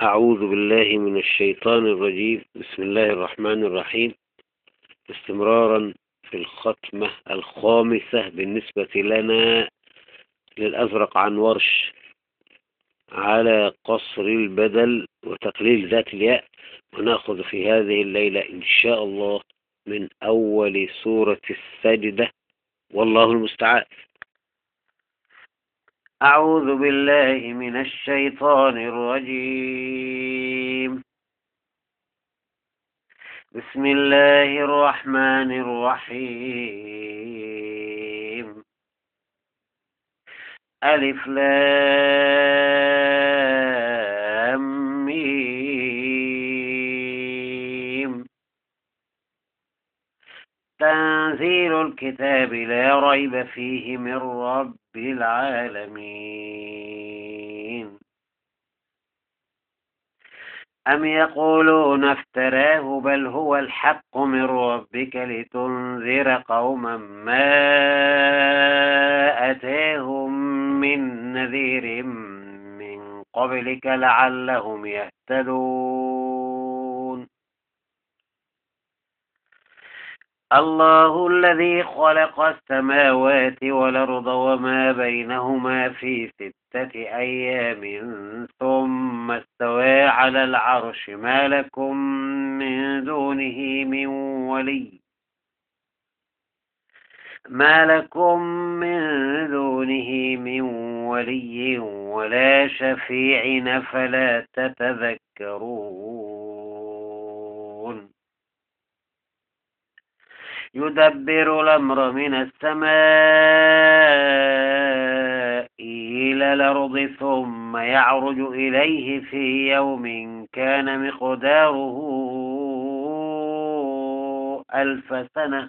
أعوذ بالله من الشيطان الرجيم. بسم الله الرحمن الرحيم. استمرارا في الختمة الخامسة بالنسبة لنا للأزرق عن ورش على قصر البدل وتقليل ذات الياء، ونأخذ في هذه الليلة إن شاء الله من أول سورة السجدة، والله المستعان. أعوذ بالله من الشيطان الرجيم. بسم الله الرحمن الرحيم. ألف لام ميم. تنزيل الكتاب لا ريب فيه من رب العالمين. أم يقولون افتراه بل هو الحق من ربك لتنذر قوما ما أتاهم من نذير من قبلك لعلهم يهتدون. الله الذي خلق السماوات والأرض وما بينهما في 6 أيام ثم استوى على العرش. ما لكم من دونه من ولي ولا شفيع فلا تتذكرون. يدبر الأمر من السماء إلى الأرض ثم يعرج إليه في يوم كان مقداره 1000 سنة.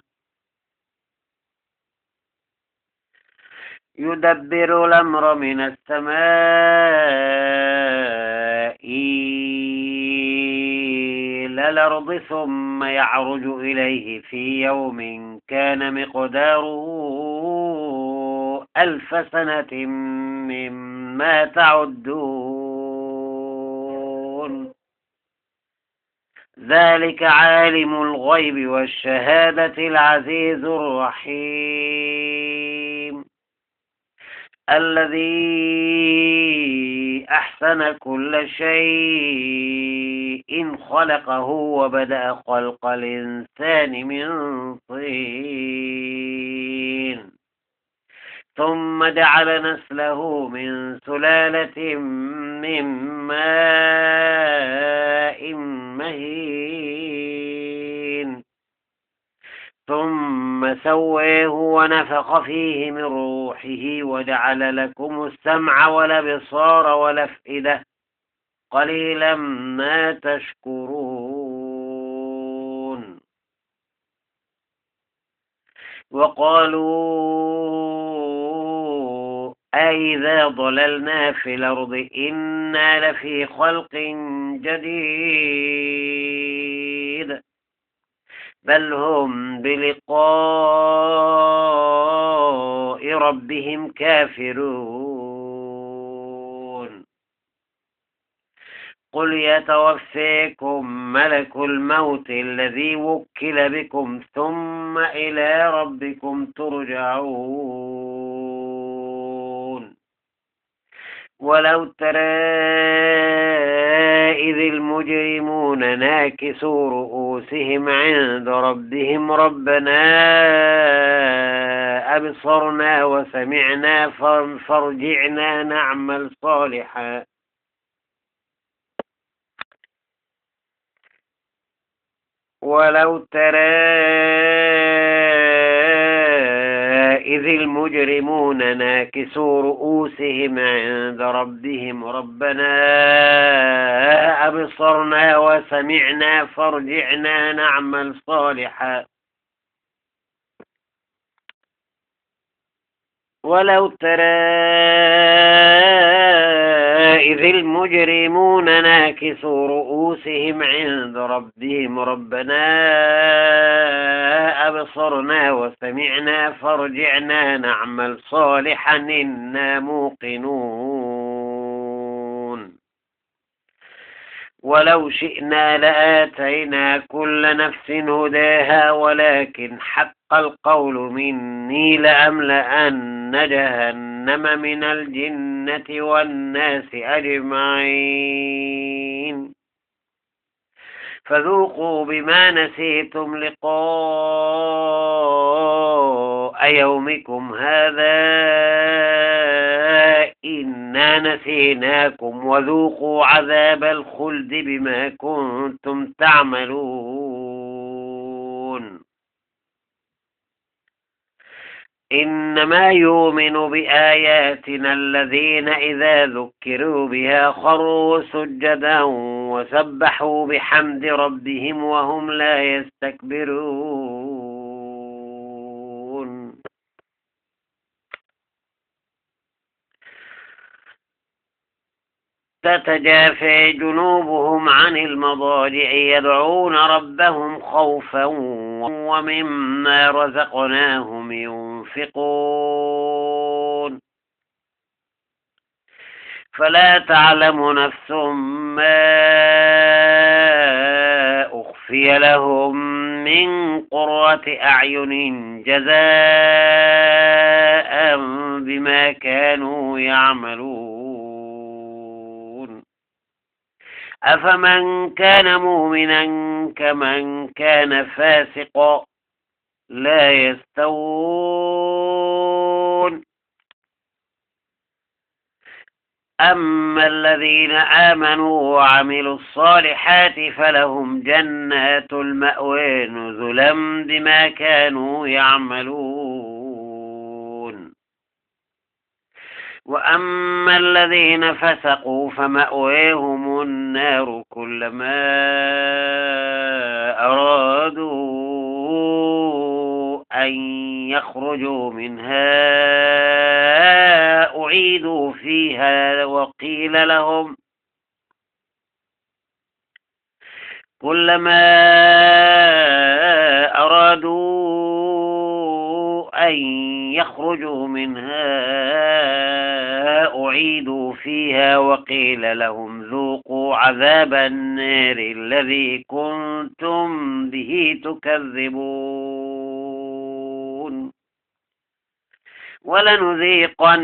يدبر الأمر من السماء إلى الأرض ثم يعرج إليه في يوم كان مقداره 1000 سنة مما تعدون. ذلك عالم الغيب والشهادة العزيز الرحيم، الذي أحسن كل شيء خلقه وبدأ خلق الإنسان من طين ثم جعل نسله من سلالة من ماء مهين ثم سواه ونفخ فيه من روحه وجعل لكم السمع والأبصار والأفئدة قليلا ما تشكرون. وقالوا أئذا ضللنا في الأرض إنا لفي خلق جديد بل هم بلقاء ربهم كافرون. قل يتوفيكم ملك الموت الذي وكل بكم ثم إلى ربكم ترجعون. ولو ترى إذ المجرمون ناكسوا رؤوسهم عند ربهم ربنا أبصرنا وسمعنا فارجعنا نعمل صالحا. ولو ترى إذ المجرمون ناكسوا رؤوسهم عند ربهم ربنا أبصرنا وسمعنا فارجعنا نعمل صالحا. ولو ترى إذ المجرمون ناكسوا رؤوسهم عند ربهم ربنا أبصرنا وسمعنا فارجعنا نعمل صالحا إنا موقنون. ولو شئنا لآتينا كل نفس هداها ولكن حق القول مني لأملأن جهنم من الجنة والناس أجمعين فذوقوا بما نسيتم لقاء يومكم هذا إنا نسيناكم وذوقوا عذاب الخلد بما كنتم تعملون إنما يؤمن بآياتنا الذين إذا ذكروا بها خروا سجدا وسبحوا بحمد ربهم وهم لا يستكبرون تتجافى جنوبهم عن المضاجع يدعون ربهم خوفا ومما رزقناهم ينفقون فلا تعلم نفس ما أخفي لهم من قرة أعين جزاء بما كانوا يعملون أفمن كان مؤمنا كمن كان فاسقا لا يستوون أما الذين آمنوا وعملوا الصالحات فلهم جنات المأوى نزلا بما كانوا يعملون وأما الذين فسقوا فمأواهم النار كلما أرادوا أن يخرجوا منها أعيدوا فيها وقيل لهم كلما أرادوا أن يخرجوا منها أعيدوا فيها وقيل لهم ذوقوا عذاب النار الذي كنتم به تكذبون ولنذيقنهم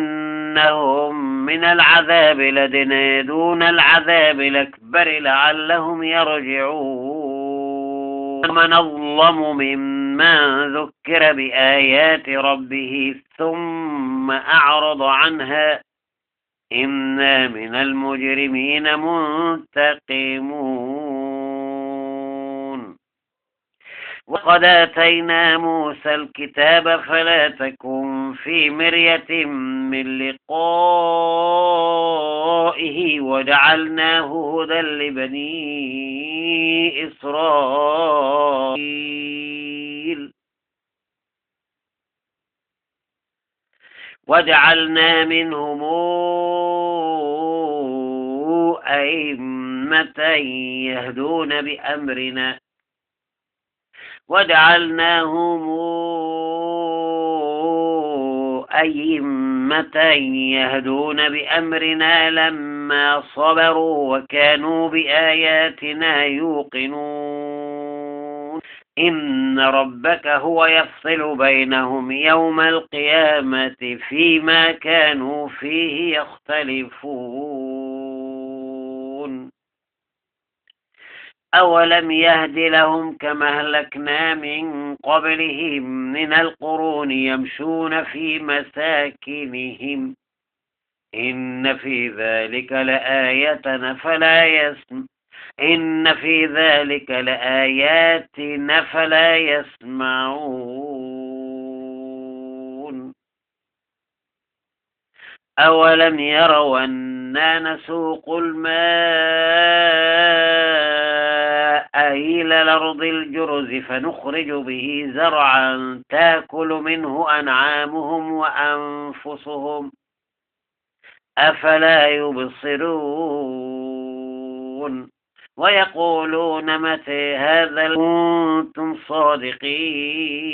من العذاب الأدنى دون العذاب الأكبر لعلهم يرجعون ومن أظلم ممن ذكر بآيات ربه ثم أعرض عنها إنا من المجرمين منتقمون وقد آتينا موسى الكتاب فلا تكن في مرية من لقائه وجعلناه هدى لبني إسرائيل وجعلنا منهم أئمة يهدون بأمرنا وجعلناهم أئمة يهدون بأمرنا لما صبروا وكانوا بآياتنا يوقنون إن ربك هو يفصل بينهم يوم القيامة فيما كانوا فيه يختلفون أولم يهد لهم كما أهلكنا من قبلهم من القرون يمشون في مساكنهم إن في ذلك لآيات فلا يسمعون أولم يروا أنا نسوق الماء إلى الأرض الجرز فنخرج به زرعا تأكل منه أنعامهم وأنفسهم أفلا يبصرون ويقولون متى هذا كنتم صادقين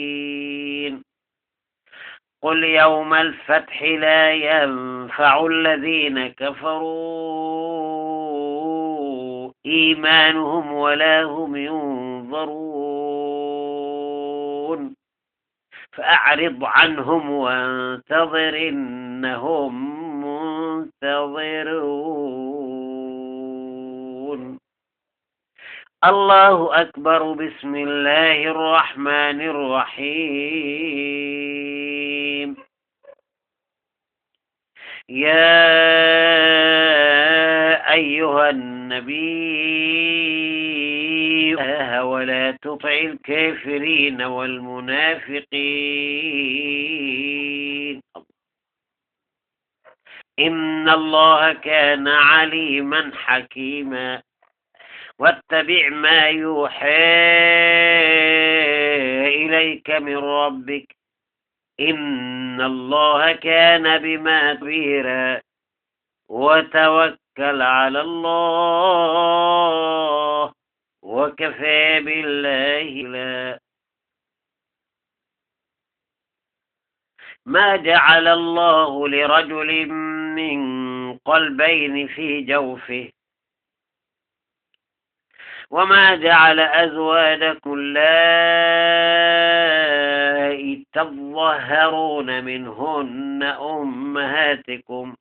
قل يوم الفتح لا ينفع الذين كفروا إيمانهم ولا هم ينظرون فأعرض عنهم وانتظر إنهم منتظرون. الله أكبر. بسم الله الرحمن الرحيم. يا أيها النبي ولا تطع الكافرين والمنافقين إن الله كان عليما حكيما. واتبع ما يوحى إليك من ربك إن الله كان بما خبيرا. وتوكل على الله وكفى بالله لا. ما جعل الله لرجل من قلبين في جوفه وما جعل أزواجكم اللائي تظاهرون منهن أمهاتكم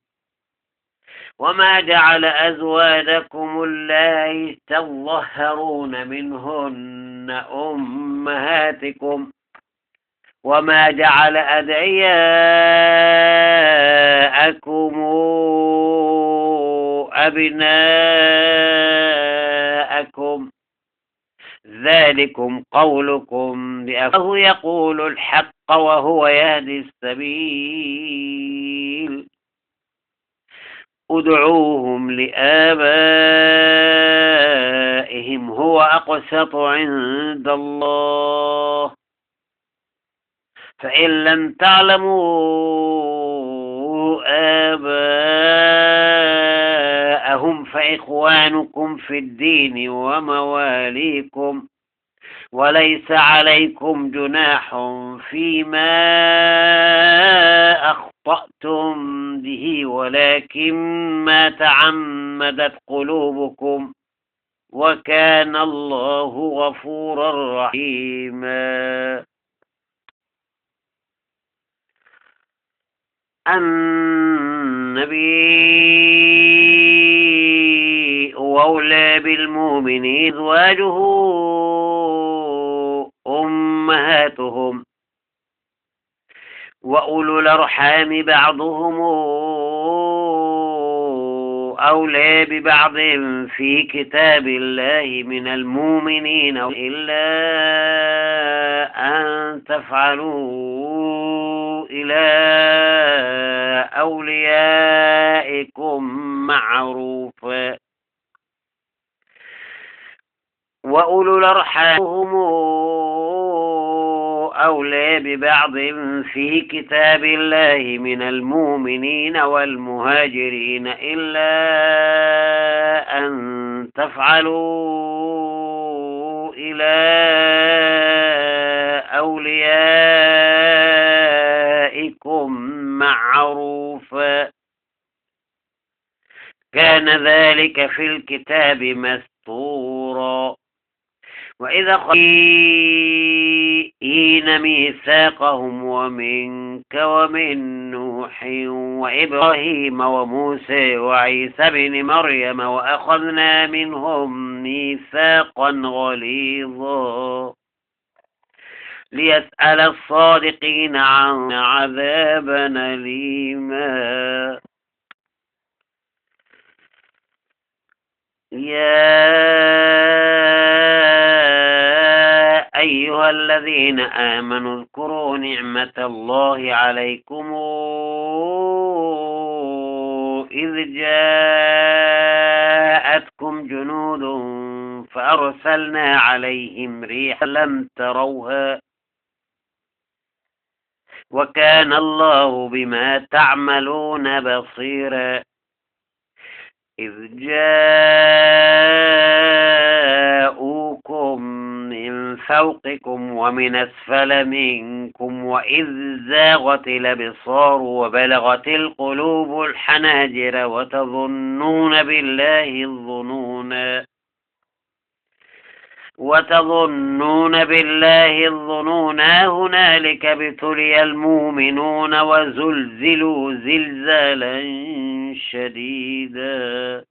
وما جعل أزواجكم اللائي تظاهرون منهن أمهاتكم وما جعل أدعياءكم أبناءكم ذلكم قولكم بأفواه يقول الحق وهو يهدي السبيل. ادعوهم لآبائهم هو أقسط عند الله فإن لم تعلموا آباءهم فإخوانكم في الدين ومواليكم وليس عليكم جناح فيما أخطأتم به ولكن ما تعمدت قلوبكم وكان الله غفورا رحيما. النبي أولى بالمؤمنين أزواجه أمهاتهم وأولو الأرحام بعضهم أولى ببعض في كتاب الله من المؤمنين إلا أن تفعلوا إلى أوليائكم معروفا وأولو الأرحام هم أولى ببعض في كتاب الله من المؤمنين والمهاجرين إلا أن تفعلوا إلى أوليائكم معروفا كان ذلك في الكتاب مسطورا. وإذا خذين ميثاقهم ومنك ومن نوح وإبراهيم وموسى وعيسى بن مريم وأخذنا منهم ميثاقا غليظا ليسأل الصادقين عن عذابا أليما. يا أيها الذين آمنوا اذكروا نعمة الله عليكم إذ جاءتكم جنود فأرسلنا عليهم ريحا لم تروها وكان الله بما تعملون بصيرا. إذ جاءوكم من فوقكم ومن أسفل منكم وإذ زاغت الأبصار وبلغت القلوب الحناجر وتظنون بالله الظنونا وتظنون بالله الظنونا هنالك ابتلي المؤمنون وزلزلوا زلزالا شديدا.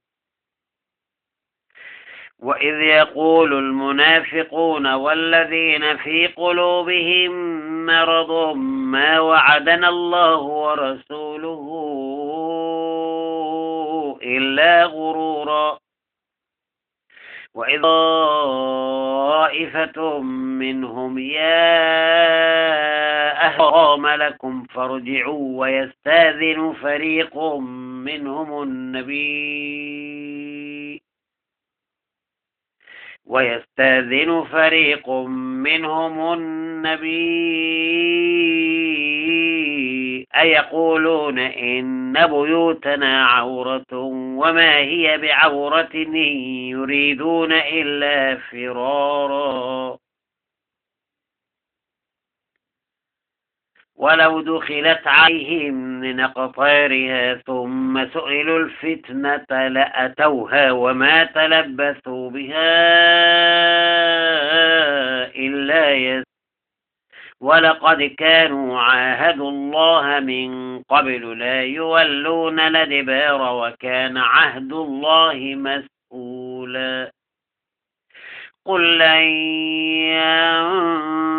وإذ يقول المنافقون والذين في قلوبهم مرض ما وعدنا الله ورسوله إلا غرورا. وإذ طائفة منهم يا أهل لكم فارجعوا ويستأذن فريق منهم النبي أيقولون إن بيوتنا عورة وما هي بعورة إن يريدون إلا فرارا. ولو دخلت عليهم من أقطارها ثم سئلوا الفتنة لأتوها وما تلبثوا بها إلا ولقد كانوا عاهدوا الله من قبل لا يولون الأدبار وكان عهد الله مسؤولا. قل لن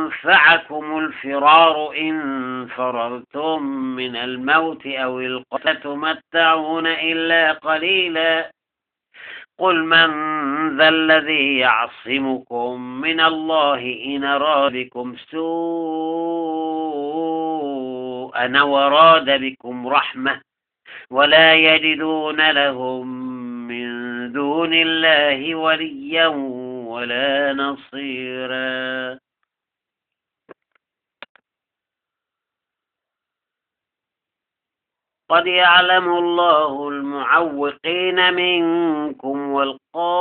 ينفعكم الفرار إن فررتم من الموت أو القتل تمتعون إلا قليلا. قل من ذا الذي يعصمكم من الله إن أراد بكم سوءا وراد بكم رحمة ولا يجدون لهم من دون الله وليا ولا نصيرا. قد يعلم الله المعوقين منكم والقائلين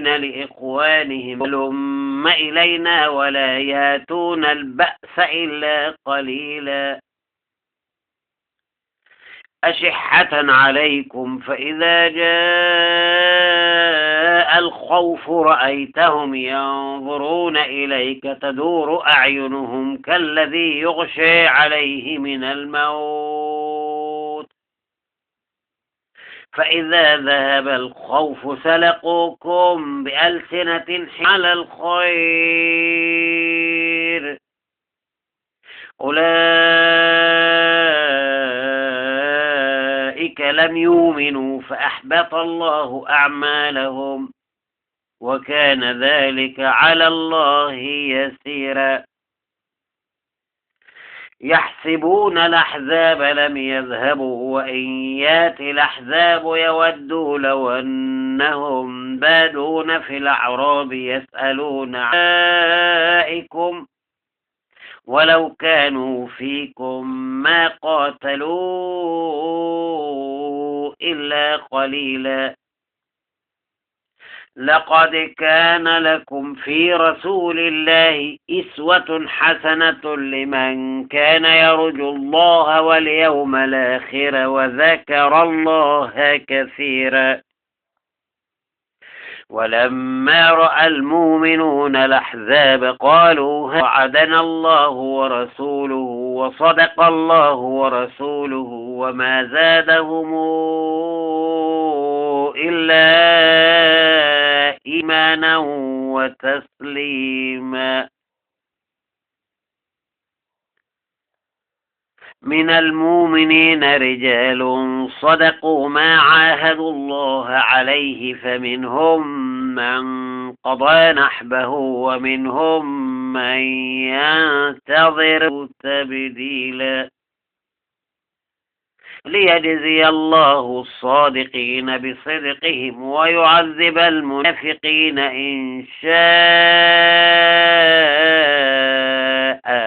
لإخوانهم هلم إلينا ولا ياتون البأس إلا قليلا. أشحة عليكم فإذا جاء الخوف رأيتهم ينظرون إليك تدور أعينهم كالذي يغشى عليه من الموت فإذا ذهب الخوف سلقوكم بألسنة على الخير أولئك لم يؤمنوا فأحبط الله أعمالهم وكان ذلك على الله يسيرا. يحسبون الأحزاب لم يذهبوا وإن يأتي الأحزاب يودوا لو أنهم بادون في الأعراب يسألون عائكم ولو كانوا فيكم ما قاتلوا إلا قليلا. لقد كان لكم في رسول الله أسوة حسنة لمن كان يرجو الله واليوم الآخر وذكر الله كثيرا. ولما رأى المؤمنون الأحزاب قالوا وعدنا الله ورسوله وصدق الله ورسوله وما زادهم إلا إيمانا وتسليما. من المؤمنين رجال صدقوا ما عاهدوا الله عليه فمنهم من قضى نحبه ومنهم من ينتظر تبديلا. ليجزي الله الصادقين بصدقهم ويعذب المنافقين إن شاء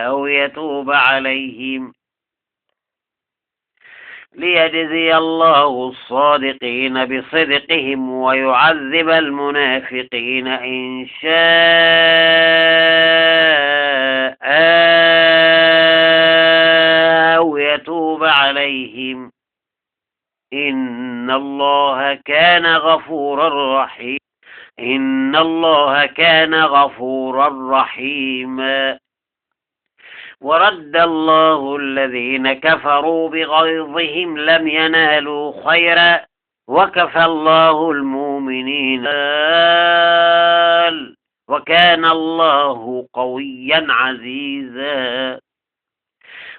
أو يتوب عليهم. ليجزي الله الصادقين بصدقهم ويعذب المنافقين إن شاء أو يتوب عليهم إن الله كان غفورا رحيما. إن الله كان غفورا رحيما. ورد الله الذين كفروا بغيظهم لم ينالوا خيرا وكفى الله المؤمنين وكان الله قويا عزيزا.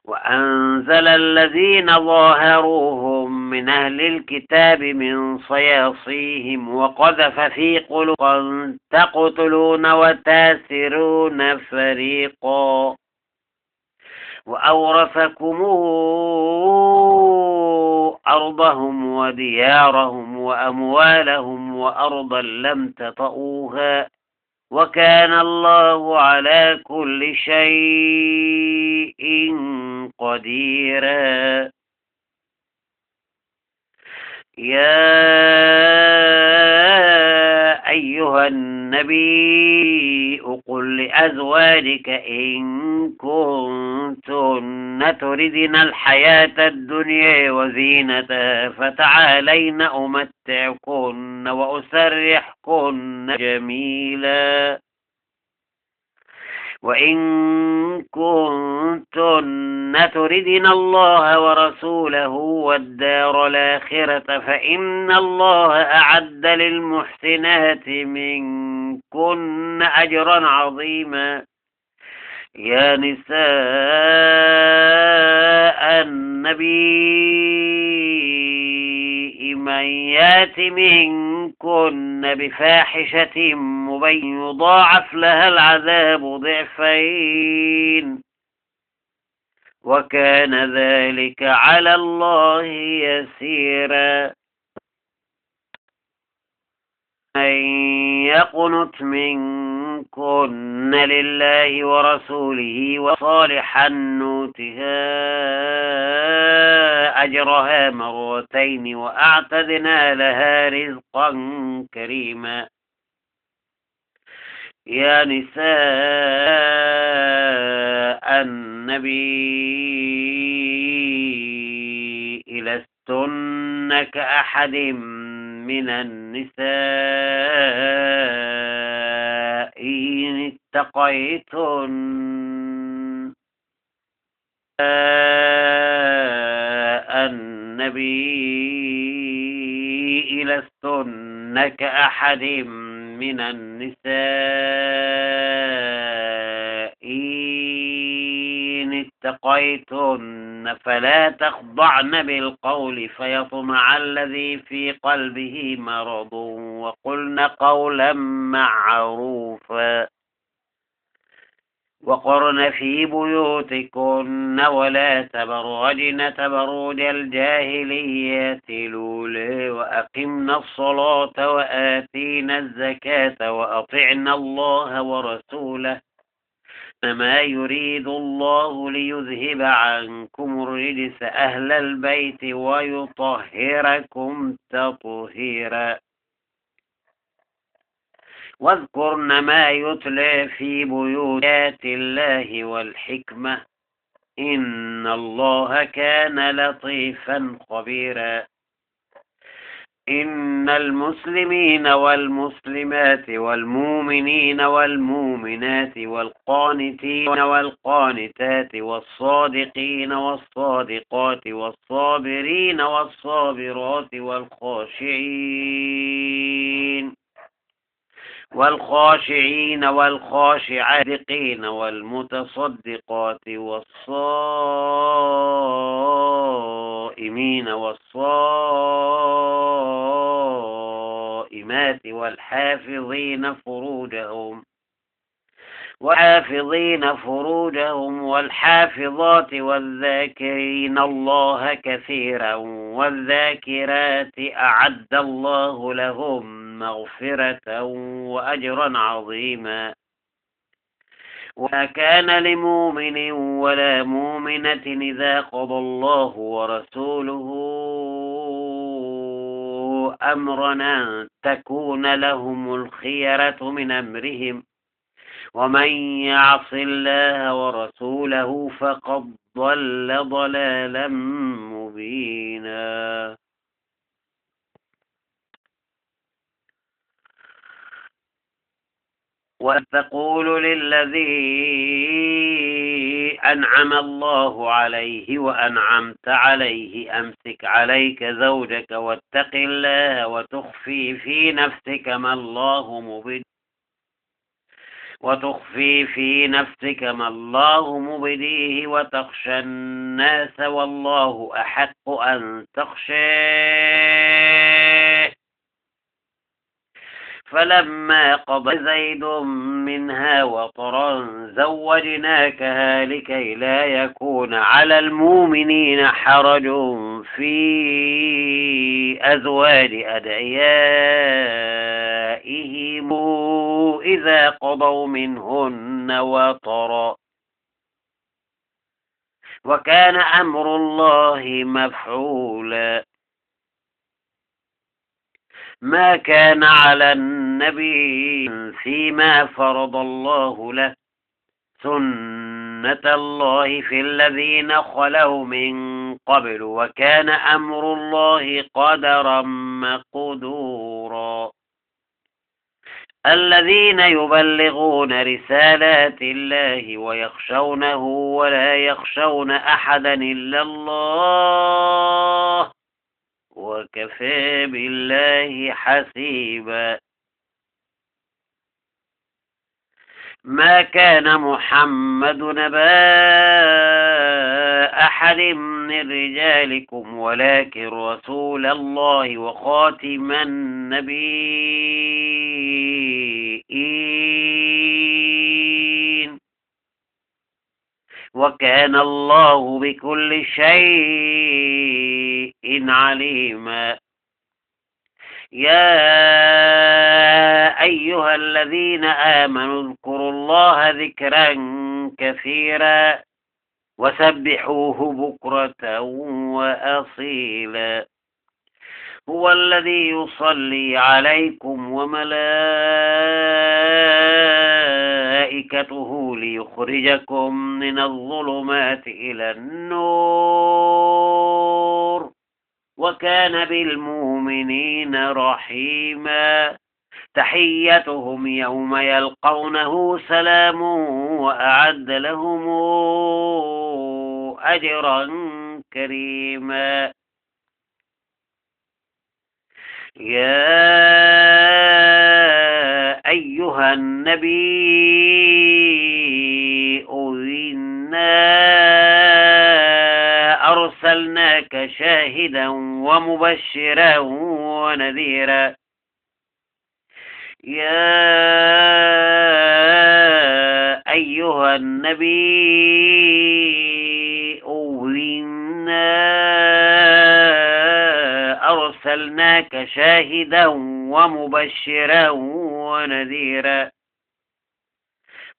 وأنزل الذين ظاهروهم من أهل الكتاب من صياصيهم وقذف في قلوبهم تقتلون وتاسرون فريقا وأورثكم أرضهم وديارهم وأموالهم وأرضا لم تطئوها وكان الله على كل شيء قديرا. يا أيها النبي قل لأزواجك إن كنتن تردن الحياة الدنيا وزينتها فتعالين أمتعكن وأسرحكن جميلا. وإن كنتن تردن الله ورسوله والدار الآخرة فإن الله أعد للمحسنات منكن أجرا عظيما. يا نساء النبي من يات منكن بفاحشة مبين يضاعف لها العذاب ضعفين وكان ذلك على الله يسيرا. من يقنت منكن لله ورسوله وصالحا نؤتها أجرها مرتين وأعتدنا لها رزقا كريما. يا نساء النبي لستن كأحد من النساء إن اتقيتن النبي لستن كأحد من النساء إن اتقيتن فلا تخضعن بالقول فيطمع الذي في قلبه مرض وقلن قولا معروفا. وقرن في بيوتكن ولا تبرجن تبرج الجاهلية الأولى وأقمنا الصلاة وآتينا الزكاة وأطعنا الله ورسوله إنما يريد الله ليذهب عنكم الرجس أهل البيت ويطهركم تطهيرا. واذكرن ما يتلى في بيوت الله والحكمة إن الله كان لطيفا خبيرا. إن المسلمين والمسلمات والمؤمنين والمؤمنات والقانتين والقانتات والصادقين والصادقات والصابرين والصابرات والخاشعين والخاشعات والمتصدقات والصائمين والصائمات والحافظين فروجهم والحافظات والذاكرين الله كثيرا والذاكرات أعد الله لهم مغفرة وأجرا عظيما. وما كان لمؤمن ولا مؤمنة إذا قضى الله ورسوله أمرا أن تكون لهم الخيرة من أمرهم ومن يعص الله ورسوله فقد ضل ضلالا مبينا. وتقول للذي أنعم الله عليه وأنعمت عليه أمسك عليك زوجك واتق الله وتخفي في نفسك ما الله مبديه وتخشى الناس والله أحق أن تخشاه فلما قضى زيد منها وطرا زوجناكها لكي لا يكون على المؤمنين حرج في أزواج أدعيائهم إذا قضوا منهن وطرا وكان أمر الله مفعولا ما كان على النبي فيما فرض الله له سنة الله في الذين خلوا من قبل وكان أمر الله قدرا مقدورا الذين يبلغون رسالات الله ويخشونه ولا يخشون أحدا إلا الله وكفى بالله حسيبا ما كان محمد نبا أحد من رجالكم ولكن رسول الله وخاتم النبيين وكان الله بكل شيء عليما يا أيها الذين آمنوا اذكروا الله ذكرا كثيرا وسبحوه بكرة وأصيلا هو الذي يصلي عليكم وملائكته ليخرجكم من الظلمات إلى النور وكان بالمؤمنين رحيما تحيتهم يوم يلقونه سلام وأعد لهم أجرا كريما يا أيها النبي إنا أرسلناك شاهدا ومبشرا ونذيرا يا أيها النبي إنا أرسلناك شاهدا ومبشرا ونذيرا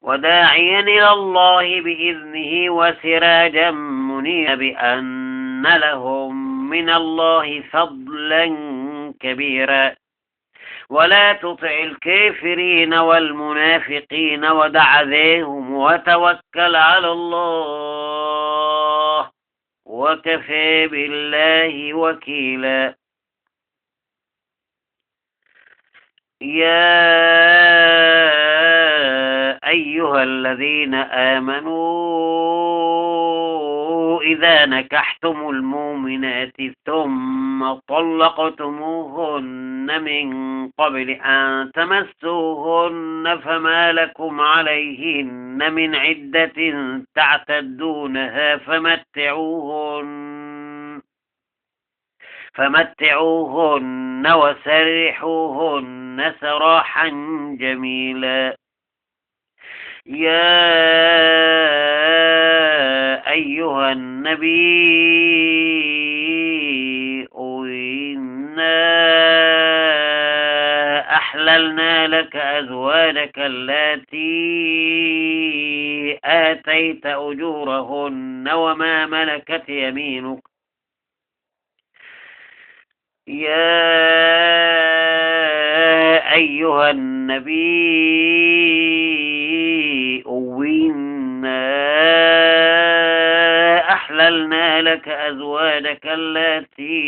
وداعيا إلى الله بإذنه وسراجا منيرا بأن لهم من الله فضلا كبيرا ولا تطع الكافرين والمنافقين ودع ذيهم وتوكل على الله وكفى بالله وكيلا يا أيها الذين آمنوا إذا نكحتم المؤمنات ثم طلقتموهن من قبل أن تمسوهن فما لكم عليهن من عدة تعتدونها فمتعوهن وسرحوهن سراحا جميلا يا أيها النبي إنا أحللنا لك أزواجك اللاتي آتيت أجورهن وما ملكت يمينك يا أيها النبي إنا أحللنا لك أزواجك التي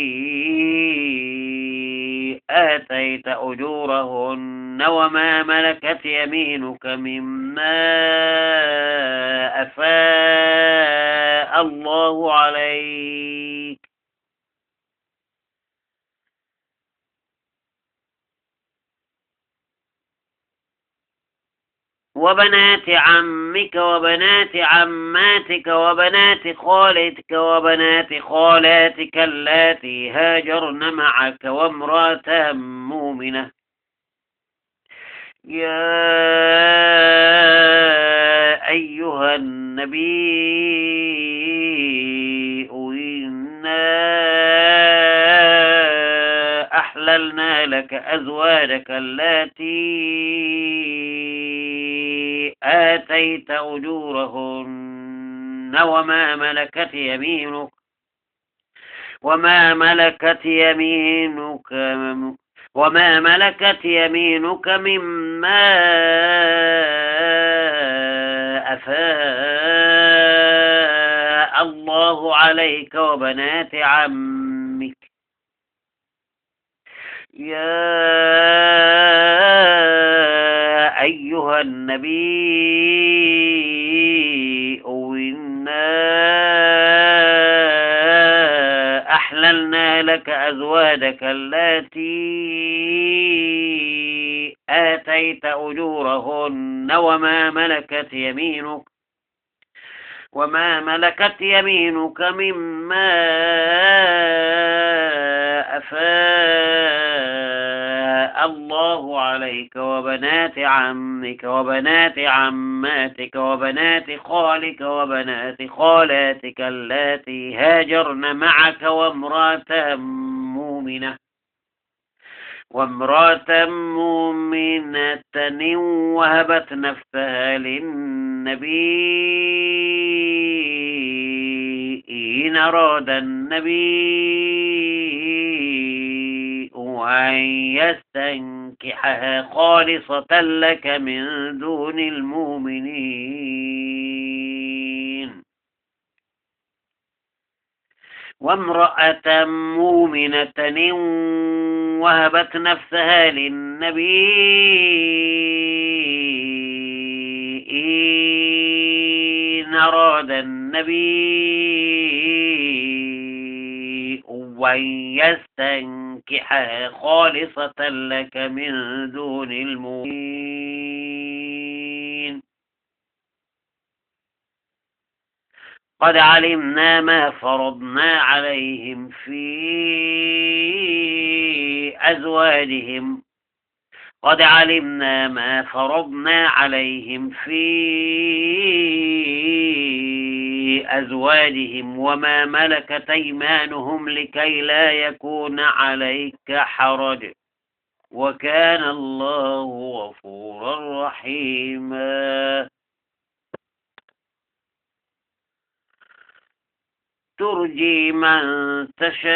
آتيت أجورهن وما ملكت يمينك مما أفاء الله عليك وبنات عمك وبنات عماتك وبنات خالتك وبنات خالاتك اللاتي هاجرن معك وامرأة مؤمنة يا أيها النبي إنا أحللنا لك أزواجك اللاتي آتيت أجورهن وما ملكت يمينك مما أفاء الله عليك وبنات عمك يا أيها النبي إنا أحللنا لك أزواجك اللاتي آتيت أجورهن وما ملكت يمينك مما أفاء الله عليك وبنات عمك وبنات عماتك وبنات خالك وبنات خالاتك اللاتي هاجرن معك وامرأة مؤمنة وهبت نفسها للنبي إن أراد النبي أن يستنكحها خالصة لك من دون المؤمنين وامرأة مؤمنة وهبت نفسها للنبي إن أراد النبي أن يستنكحها خالصة لك من دون المؤمنين قد علمنا ما فرضنا عليهم في أزواجهم وما ملكت أيمانهم لكي لا يكون عليك حرج وكان الله غفورا رحيما ترجي من تشاء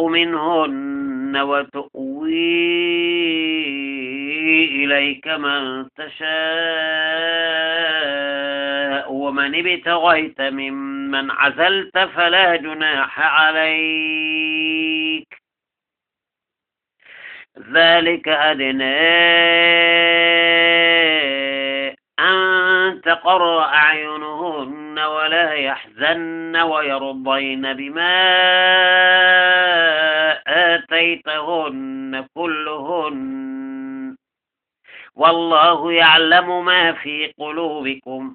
منهن وتؤوي إليك من تشاء ومن ابتغيت ممن عزلت فلا جناح عليك ذلك أدنى أن تقر أعينهن ولا يحزن ويرضين بما آتيتهن كلهن والله يعلم ما في قلوبكم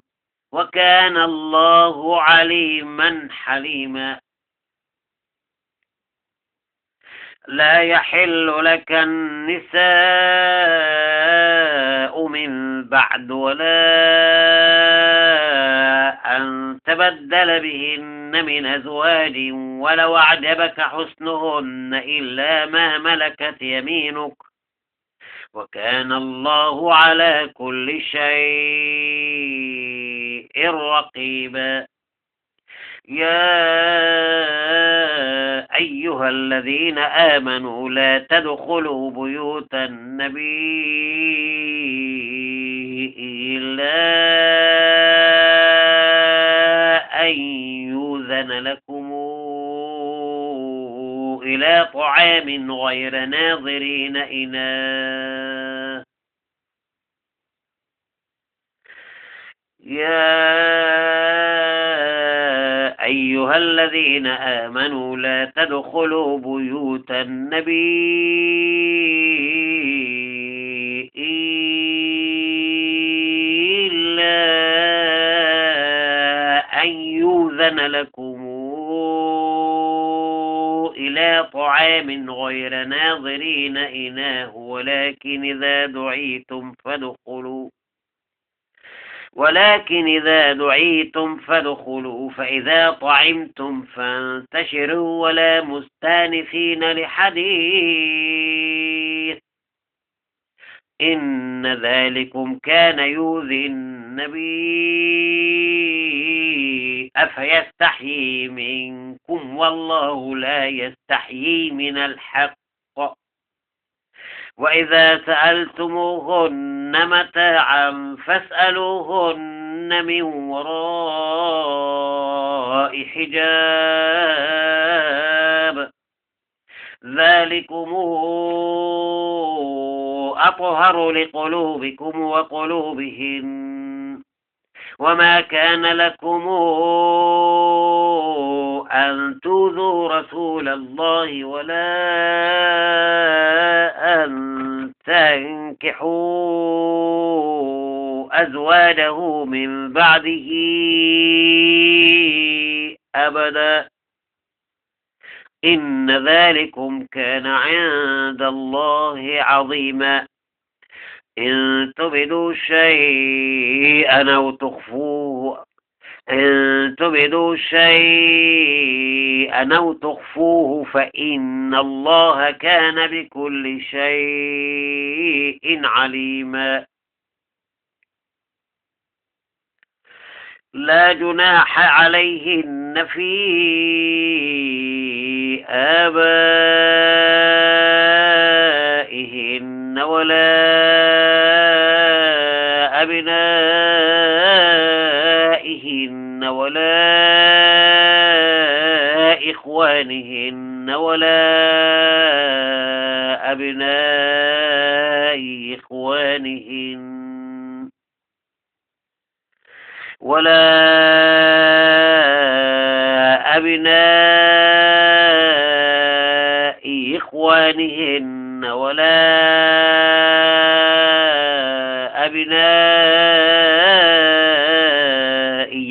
وكان الله عليما حليما لا يحل لك النساء من بعد ولا أن تبدل بهن من أزواج ولو أعجبك حسنهن إلا ما ملكت يمينك وكان الله على كل شيء رقيبا يا أيها الذين آمنوا لا تدخلوا بيوت النبي إلا أن يؤذن لكم إلى طعام غير ناظرين إناه. يا أيها الذين آمنوا لا تدخلوا بيوت النبي إلا أن يؤذن لكم إلى طعام غير ناظرين إناه ولكن إذا دعيتم فادخلوا فإذا طعمتم فانتشروا ولا مستانسين لحديث إن ذلكم كان يؤذي النبي أفيستحيي منكم والله لا يستحيي من الحق. وإذا سألتموهن متاعا فاسألوهن من وراء حجاب ذلكم أطهر لقلوبكم وقلوبهن وما كان لكم أن تؤذوا رسول الله ولا أن تنكحوا أزواجه من بعده أبدا إن ذلكم كان عند الله عظيما. إن تبدوا شيئا أو تخفوه فإن الله كان بكل شيء عليما. لا جناح عليهن في آبائهن ولا أبنائهن ولا إخوانهن ولا أبناء إخوانهن ولا أبناء إخوانهن ولا أبناء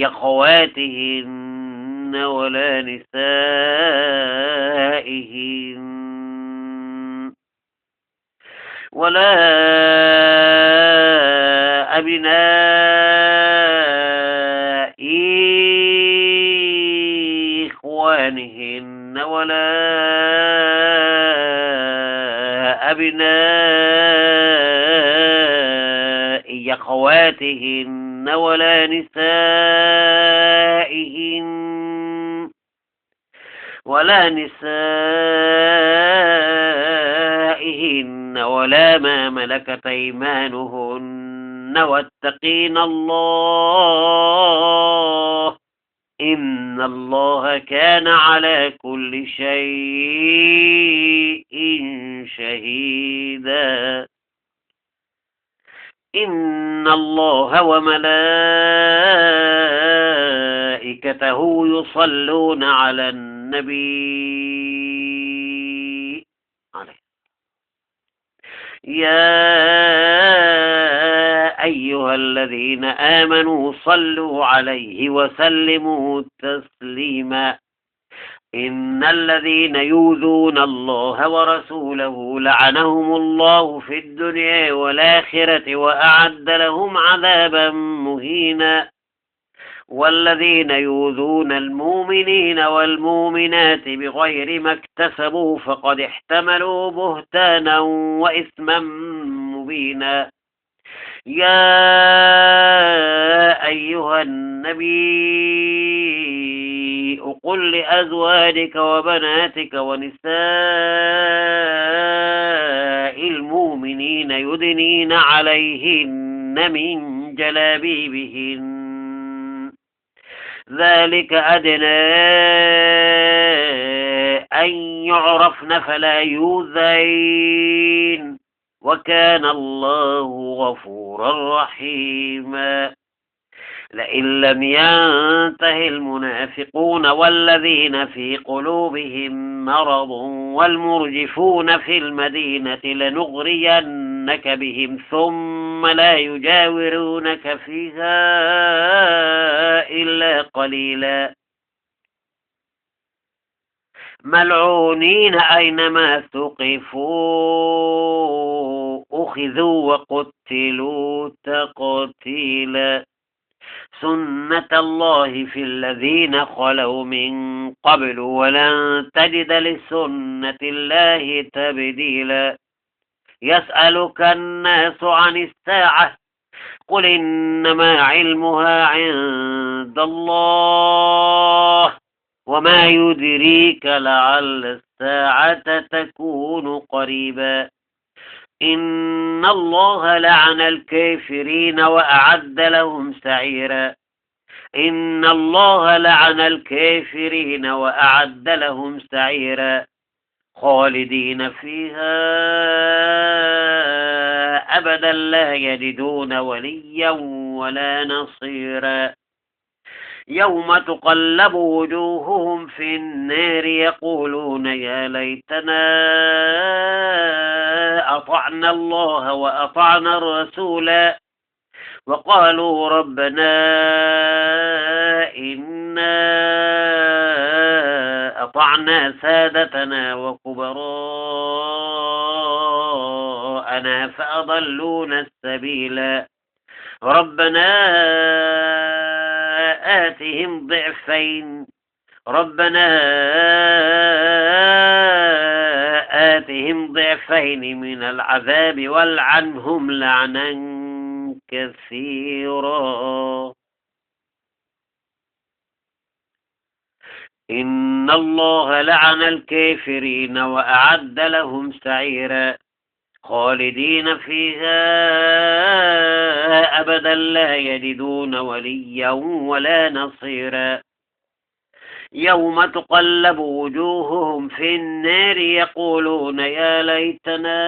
أخواتهن ولا نسائهن ولا أبناء إخوانهن ولا أبناء أخواتهن ولا نسائهن ولا ما ملكت أيمانهن واتقين الله إن الله كان على كل شيء شهيدا. إن الله وملائكته يصلون على النبي يا أيها الذين آمنوا صلوا عليه وسلموا تسليما. إن الذين يؤذون الله ورسوله لعنهم الله في الدنيا والآخرة وأعد لهم عذابا مهينا. والذين يؤذون المؤمنين والمؤمنات بغير ما اكتسبوا فقد احتملوا بهتانا وإثما مبينا. يا أيها النبي قل لأزواجك وبناتك ونساء المؤمنين يدنين عليهن من جلابيبهن ذلك أدنى أن يعرفن فلا يؤذين، وكان الله غفورا رحيما. لئن لم ينته المنافقون والذين في قلوبهم مرض والمرجفون في المدينة لنغرينك بهم ثم لا يجاورونك فيها إلا قليلا ملعونين أينما ثقفوا أخذوا وقتلوا تقتيلا سنة الله في الذين خلوا من قبل ولن تجد لسنة الله تبديلا. يسألك الناس عن الساعة قل إنما علمها عند الله وما يدريك لعل الساعة تكون قريبا. إن الله لعن الكافرين وأعد لهم سعيرا. إن الله لعن الكافرين وأعد لهم سعيرا خالدين فيها أبدا لا يجدون وليا ولا نصيرا. يوم تقلب وجوههم في النار يقولون يا ليتنا أطعنا الله وأطعنا الرسولا وقالوا ربنا إنا أطعنا سادتنا وكبراءنا فأضلونا السبيلا ربنا آتهم ضعفين من العذاب والعنهم لعنا كثيرا. إن الله لعن الكافرين وأعد لهم سعيرا خالدين فيها أبدا لا يجدون وليا ولا نصيرا. يوم تقلب وجوههم في النار يقولون يا ليتنا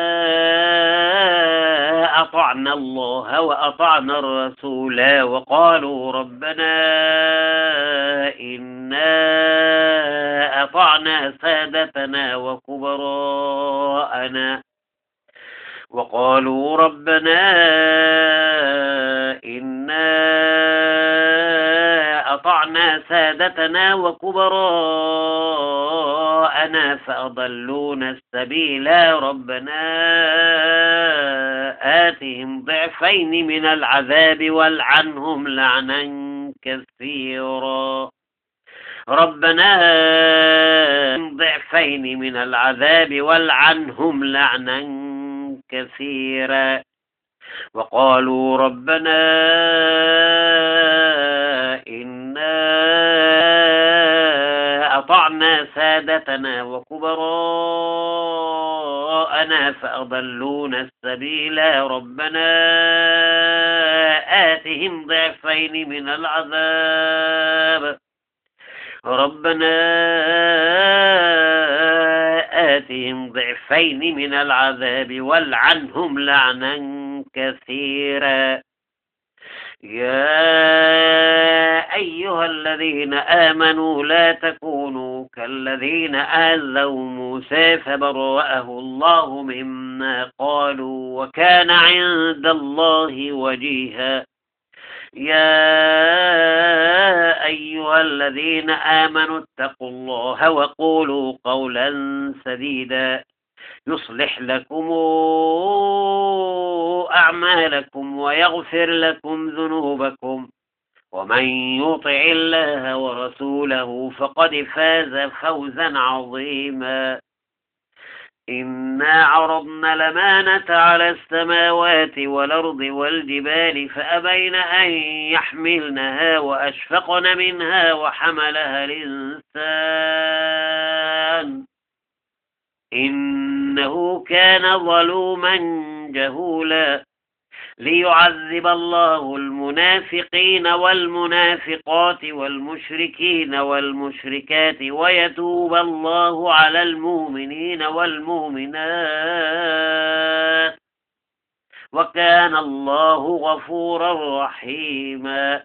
أطعنا الله وأطعنا الرسولا وقالوا ربنا إنا أطعنا سادتنا وكبراءنا وقالوا ربنا إنا أطعنا سادتنا وكبراءنا فأضلونا السبيلا ربنا آتهم ضعفين من العذاب والعنهم لعنا كثيرا. ربنا ضعفين من العذاب والعنهم لعنا كثيرا. وقالوا ربنا إنا أطعنا سادتنا وكبراءنا فأضلونا السبيلا ربنا آتهم ضعفين من العذاب والعنهم لعنا كثيرا. يا أيها الذين آمنوا لا تكونوا كالذين آذوا موسى فبرأه الله مما قالوا وكان عند الله وجيها. يا أيها الذين آمنوا اتقوا الله وقولوا قولا سديدا يصلح لكم أعمالكم ويغفر لكم ذنوبكم ومن يطع الله ورسوله فقد فاز فوزا عظيما. إنا عرضنا الأمانة على السماوات والأرض والجبال فأبين أن يحملنها وأشفقن منها وحملها الإنسان إنه كان ظلوما جهولا. ليعذب الله المنافقين والمنافقات والمشركين والمشركات ويتوب الله على المؤمنين والمؤمنات وكان الله غفورا رحيما.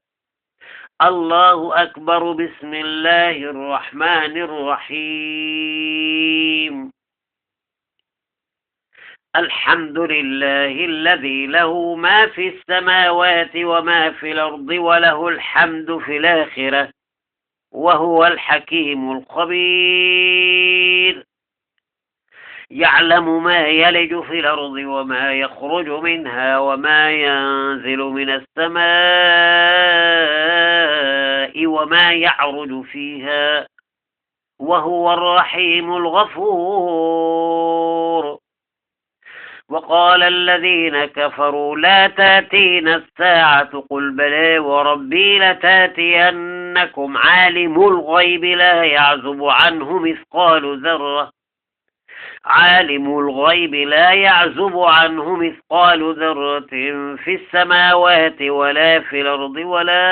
الله أكبر. بسم الله الرحمن الرحيم. الحمد لله الذي له ما في السماوات وما في الأرض وله الحمد في الآخرة وهو الحكيم الخبير. يعلم ما يلج في الأرض وما يخرج منها وما ينزل من السماء وما يعرج فيها وهو الرحيم الغفور. وقال الذين كفروا لا تأتينا الساعة قل بلى وربي لتأتينكم عالم الغيب لا يعزب عنه مثقال ذرة في السماوات ولا في الأرض ولا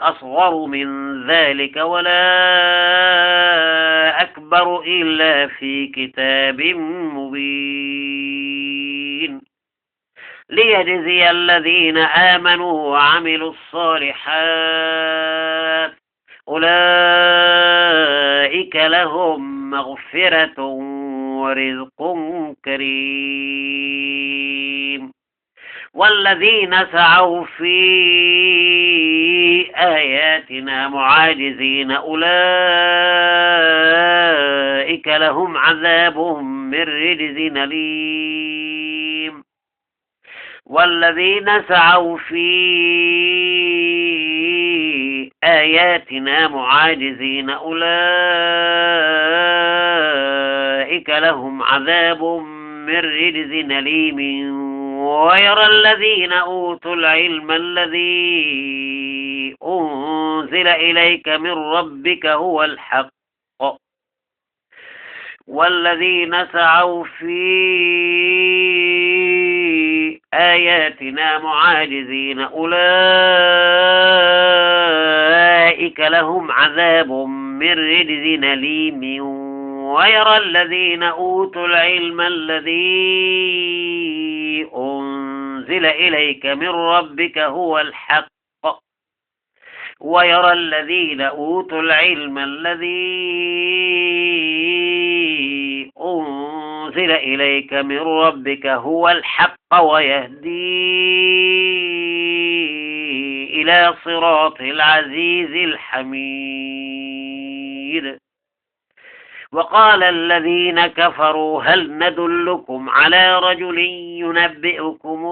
أصغر من ذلك ولا أكبر إلا في كتاب مبين ليجزي الذين آمنوا وعملوا الصالحات أولئك لهم مغفرة ورزق كريم. والذين سعوا في آياتنا معاجزين أولئك لهم عذاب من رجز أليم. والذين سعوا في آياتنا معاجزين أولئك لهم عذاب من رجز أليم. ويرى الذين أوتوا العلم الذي أنزل إليك من ربك هو الحق. والذين سعوا في آياتنا معاجزين أولئك لهم عذاب من رجز أليم. ويرى الذين أوتوا العلم الذي أنزل إليك من ربك هو الحق. ويرى الذين أوتوا العلم الذي أنزل إليك من ربك هو الحق ويهدي إلى صراط العزيز الحميد. وقال الذين كفروا هل ندلكم على رجل ينبئكم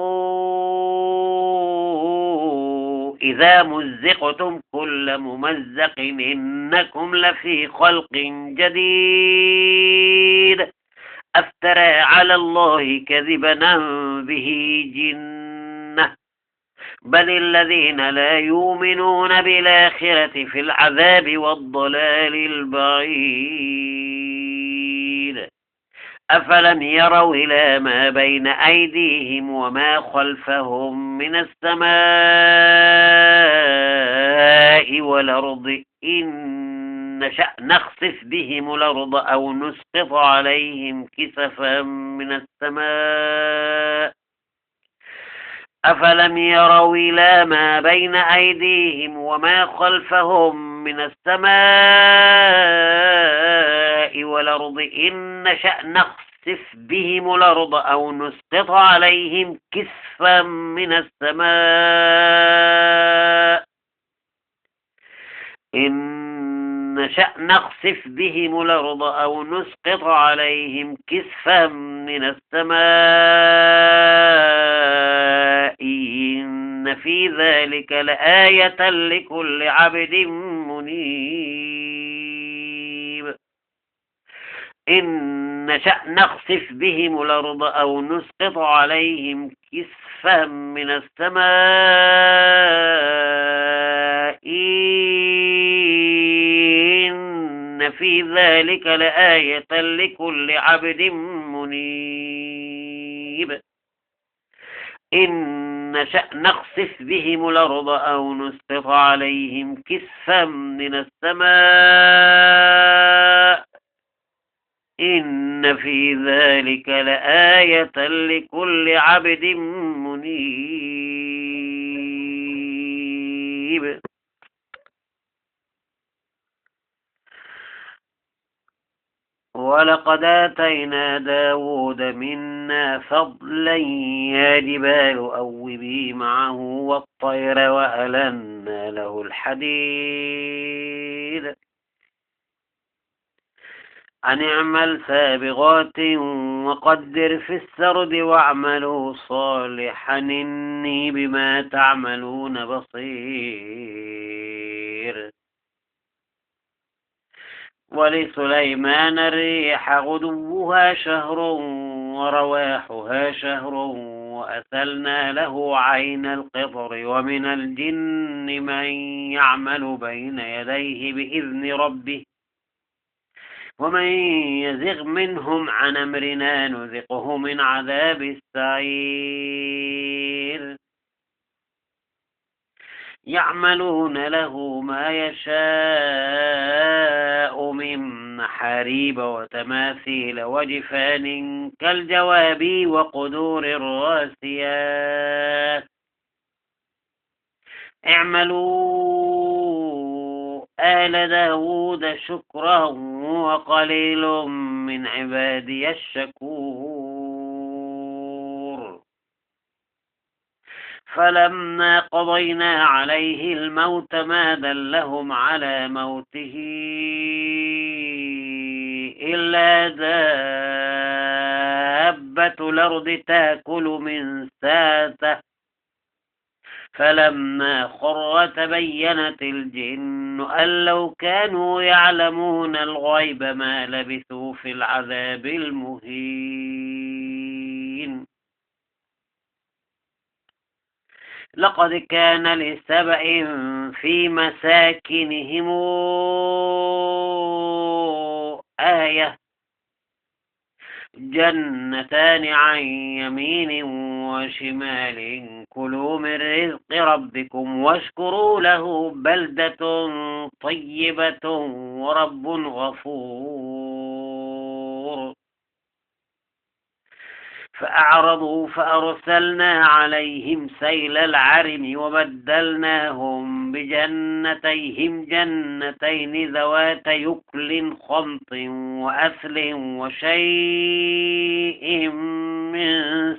إذا مزقتم كل ممزق إنكم لفي خلق جديد أفترى على الله كذبا به جنة بل الذين لا يؤمنون بالآخرة في العذاب والضلال البعيد. أفلم يروا إلى ما بين أيديهم وما خلفهم من السماء والأرض إن نشأ نخسف بهم الأرض أو نسقط عليهم كسفا من السماء. أفلم يروا إلى ما بين أيديهم وما خلفهم من السماء والأرض إن نشأ نخسف بهم الأرض أو نسقط عليهم كسفا من السماء. إن نشأ نخسف بهم الأرض أو نسقط عليهم كسفا من السماء إن في ذلك لآية لكل عبد منيب. إن نشأ نخسف بهم الأرض أو نسقط عليهم كسفا من السماء إن في ذلك لآية لكل عبد منيب. إن نشأ نخسف بهم الأرض أو نسقط عليهم كسفا من السماء إن في ذلك لآية لكل عبد منيب. ولقد آتينا داود منا فضلا يا جبال أوبي معه والطير وألنا له الحديد أن اعمل سابغات وقدر في السرد واعملوا صالحا إني بما تعملون بصير. ولسليمان الريح غدوها شهر ورواحها شهر وأسلنا له عين القطر ومن الجن من يعمل بين يديه بإذن ربه ومن يزغ منهم عن أمرنا نذقه من عذاب السعير. يعملون له ما يشاء من محاريب وتماثيل وجفان كالجواب وقدور الراسيات اعملوا آل داود شكرا وقليل من عبادي الشكور. فلما قضينا عليه الموت ما دلهم على موته إلا دابة الأرض تأكل من ساته فلما خر تبينت الجن أن لو كانوا يعلمون الغيب ما لبثوا في العذاب المهين. لقد كان لسبأ في مساكنهم آية جنتان عن يمين وشمال كلوا من رزق ربكم واشكروا له بلدة طيبة ورب غفور. فأعرضوا فأرسلنا عليهم سيل العرم وبدلناهم بجنتيهم جنتين ذوات يكل خمط وأثل وشيء من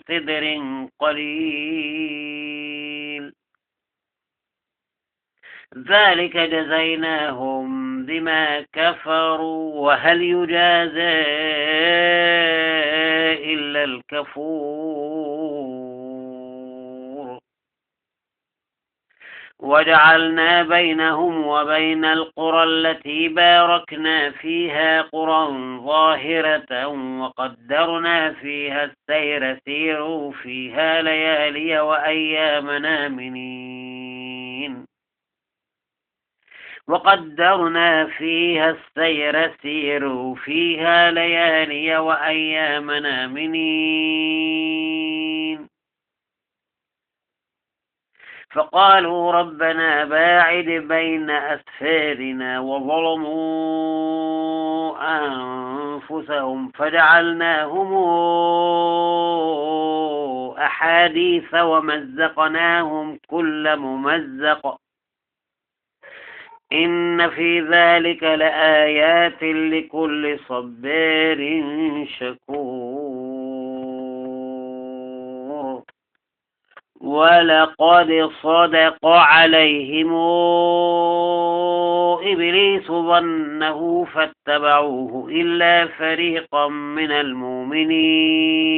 سدر قليل ذلك جزيناهم بما كفروا وهل يجازى إلا الكفور. وجعلنا بينهم وبين القرى التي باركنا فيها قرى ظاهرة وقدرنا فيها السير سيروا فيها ليالي وأيام آمنين وقدرنا فيها السير سيروا فيها ليالي وأيام آمنين فقالوا ربنا باعد بين أسفارنا وظلموا أنفسهم فجعلناهم أحاديث ومزقناهم كل ممزق إن في ذلك لآيات لكل صبار شكور. ولقد صدق عليهم إبليس ظنه فاتبعوه إلا فريقا من المؤمنين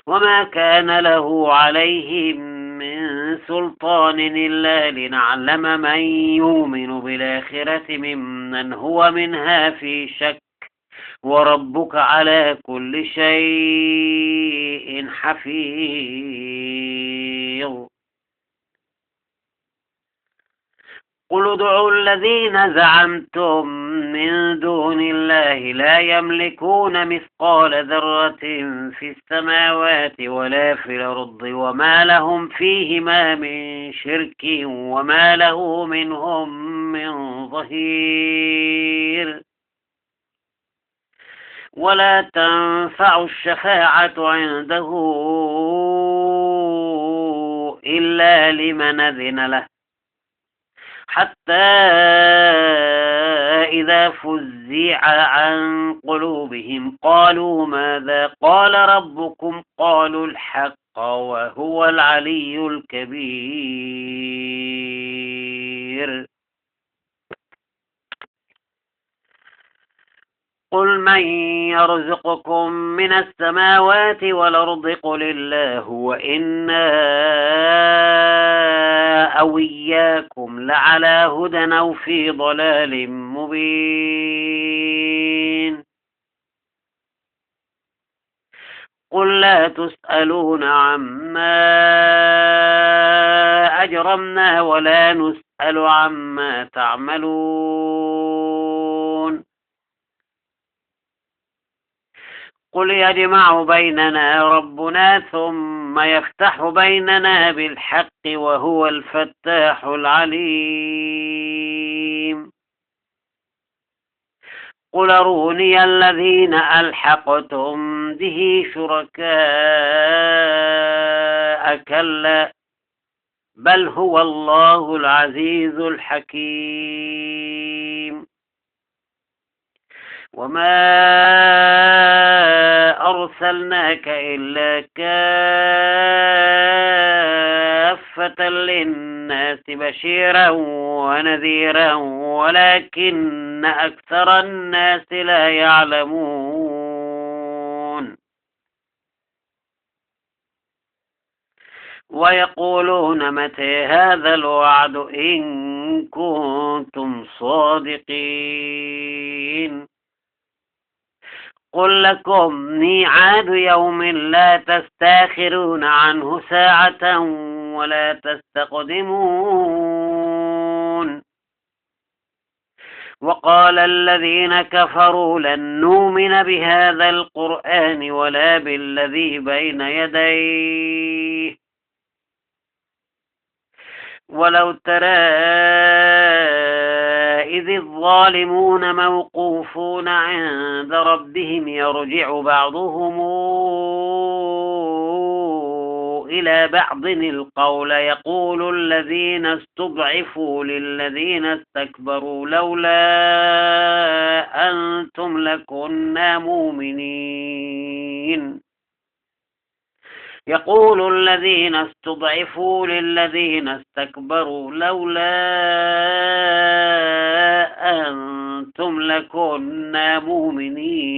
وما كان له عليهم من سلطان إلا لنعلم من يؤمن بالآخرة ممن هو منها في شك وربك على كل شيء حفيظ. قل ادعوا الذين زعمتم من دون الله لا يملكون مثقال ذرة في السماوات ولا في الأرض وما لهم فيهما من شرك وما له منهم من ظهير ولا تنفع الشفاعة عنده إلا لمن أذن له حتى إذا فزع عن قلوبهم قالوا ماذا قال ربكم قالوا الحق وهو العلي الكبير قل من يرزقكم من السماوات والأرض قل الله وإنا أو إياكم لعلى هدى أو في ضلال مبين قل لا تسألون عما أجرمنا ولا نسأل عما تعملون قل يجمع بيننا ربنا ثم يفتح بيننا بالحق وهو الفتاح العليم قل أروني الذين ألحقتم به شركاء كلا بل هو الله العزيز الحكيم وما أرسلناك إلا كافة للناس بشيرا ونذيرا ولكن أكثر الناس لا يعلمون ويقولون متى هذا الوعد إن كنتم صادقين قل لكم ميعاد يوم لا تستاخرون عنه ساعة ولا تستقدمون وقال الذين كفروا لن نؤمن بهذا القرآن ولا بالذي بين يديه ولو ترى إذ الظالمون موقوفون عند ربهم يرجع بعضهم إلى بعض القول يقول الذين استضعفوا للذين استكبروا لولا أنتم لكنا مؤمنين يقول الذين استضعفوا للذين استكبروا لولا أنتم لكنا مؤمنين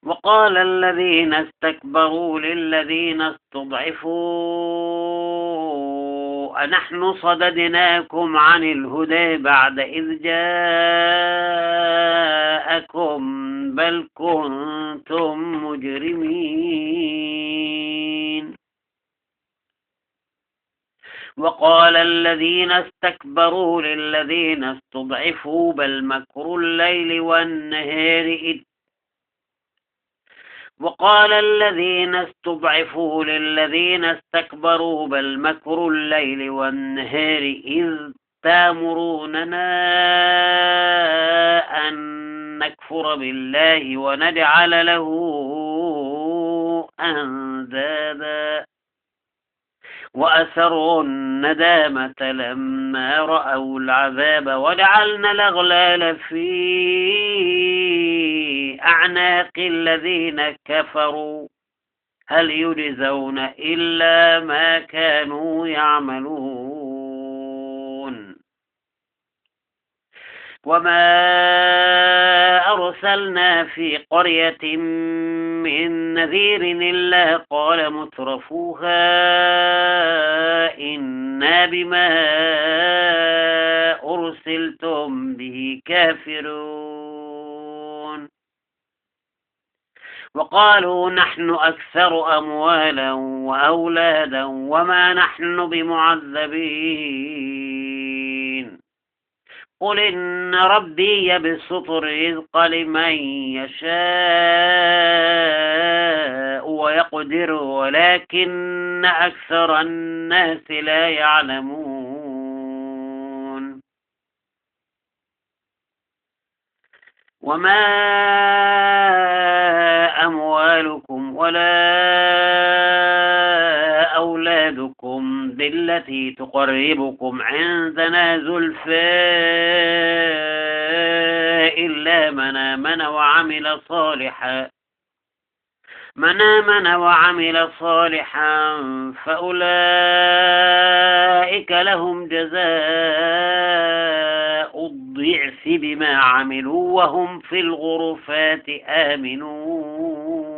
وقال الذين استكبروا للذين استضعفوا أنحن صددناكم عن الهدى بعد إذ جاءكم بل كنتم مجرمين وقال الذين استكبروا للذين استضعفوا بل مكر الليل والنهار وقال الذين استضعفوا للذين استكبروا بل مكر الليل والنهار إذ تأمروننا أن نكفر بالله ونجعل له أندادا وأسروا الندامة لما رأوا العذاب وجعلنا الأغلال في أعناق الذين كفروا هل يجزون إلا ما كانوا يعملون وما أرسلنا في قرية من نذير إلا قال مترفوها إنا بما أرسلتم به كافرون وقالوا نحن أكثر أموالا وأولادا وما نحن بمعذبين قل إن ربي يبسط الرزق لمن يشاء ويقدر ولكن أكثر الناس لا يعلمون وما أموالكم ولا أولادكم بالتي تقربكم عندنا زلفى إلا من آمن وعمل صالحا فأولئك لهم جزاء الضعف بما عملوا وهم في الغرفات آمنون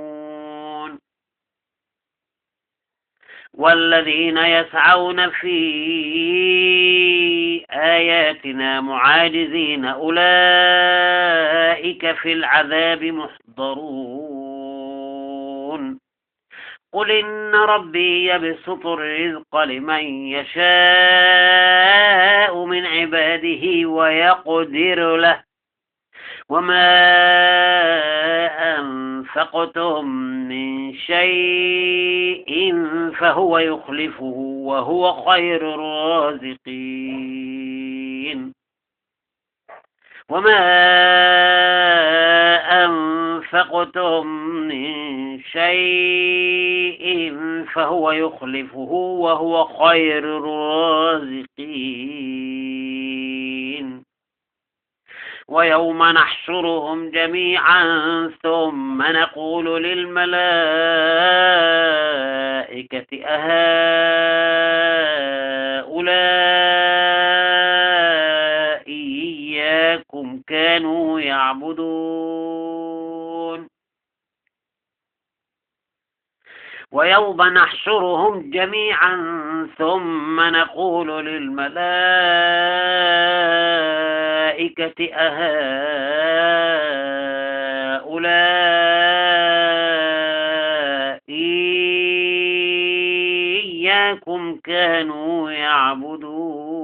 والذين يسعون في آياتنا معاجزين أولئك في العذاب محضرون قل إن ربي يبسط الرزق لمن يشاء من عباده ويقدر له وما أنفقتم من شيء فهو يخلفه وهو خير الرازقين وما أنفقتم من شيء فهو يخلفه وهو خير الرازقين ويوم نحشرهم جميعا ثم نقول للملائكة أهؤلاء إياكم كانوا يعبدون ويوم نحشرهم جميعا ثم نقول للملائكة أهؤلاء إياكم كانوا يعبدون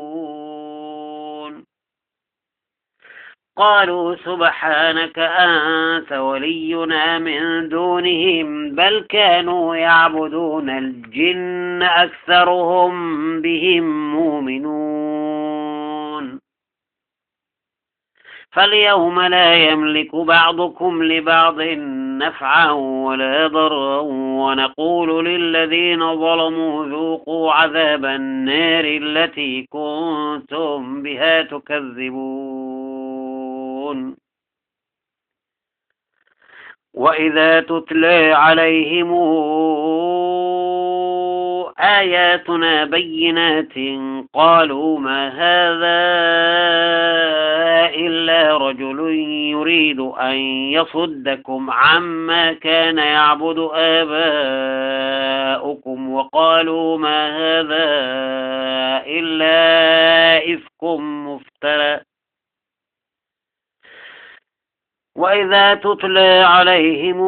قالوا سبحانك أنت ولينا من دونهم بل كانوا يعبدون الجن أكثرهم بهم مؤمنون فاليوم لا يملك بعضكم لبعض نفعا ولا ضرا ونقول للذين ظلموا ذوقوا عذاب النار التي كنتم بها تكذبون وإذا تتلى عليهم آياتنا بينات قالوا ما هذا إلا رجل يريد أن يصدكم عما كان يعبد آباؤكم وقالوا ما هذا إلا إفك مفترى وإذا تتلى عليهم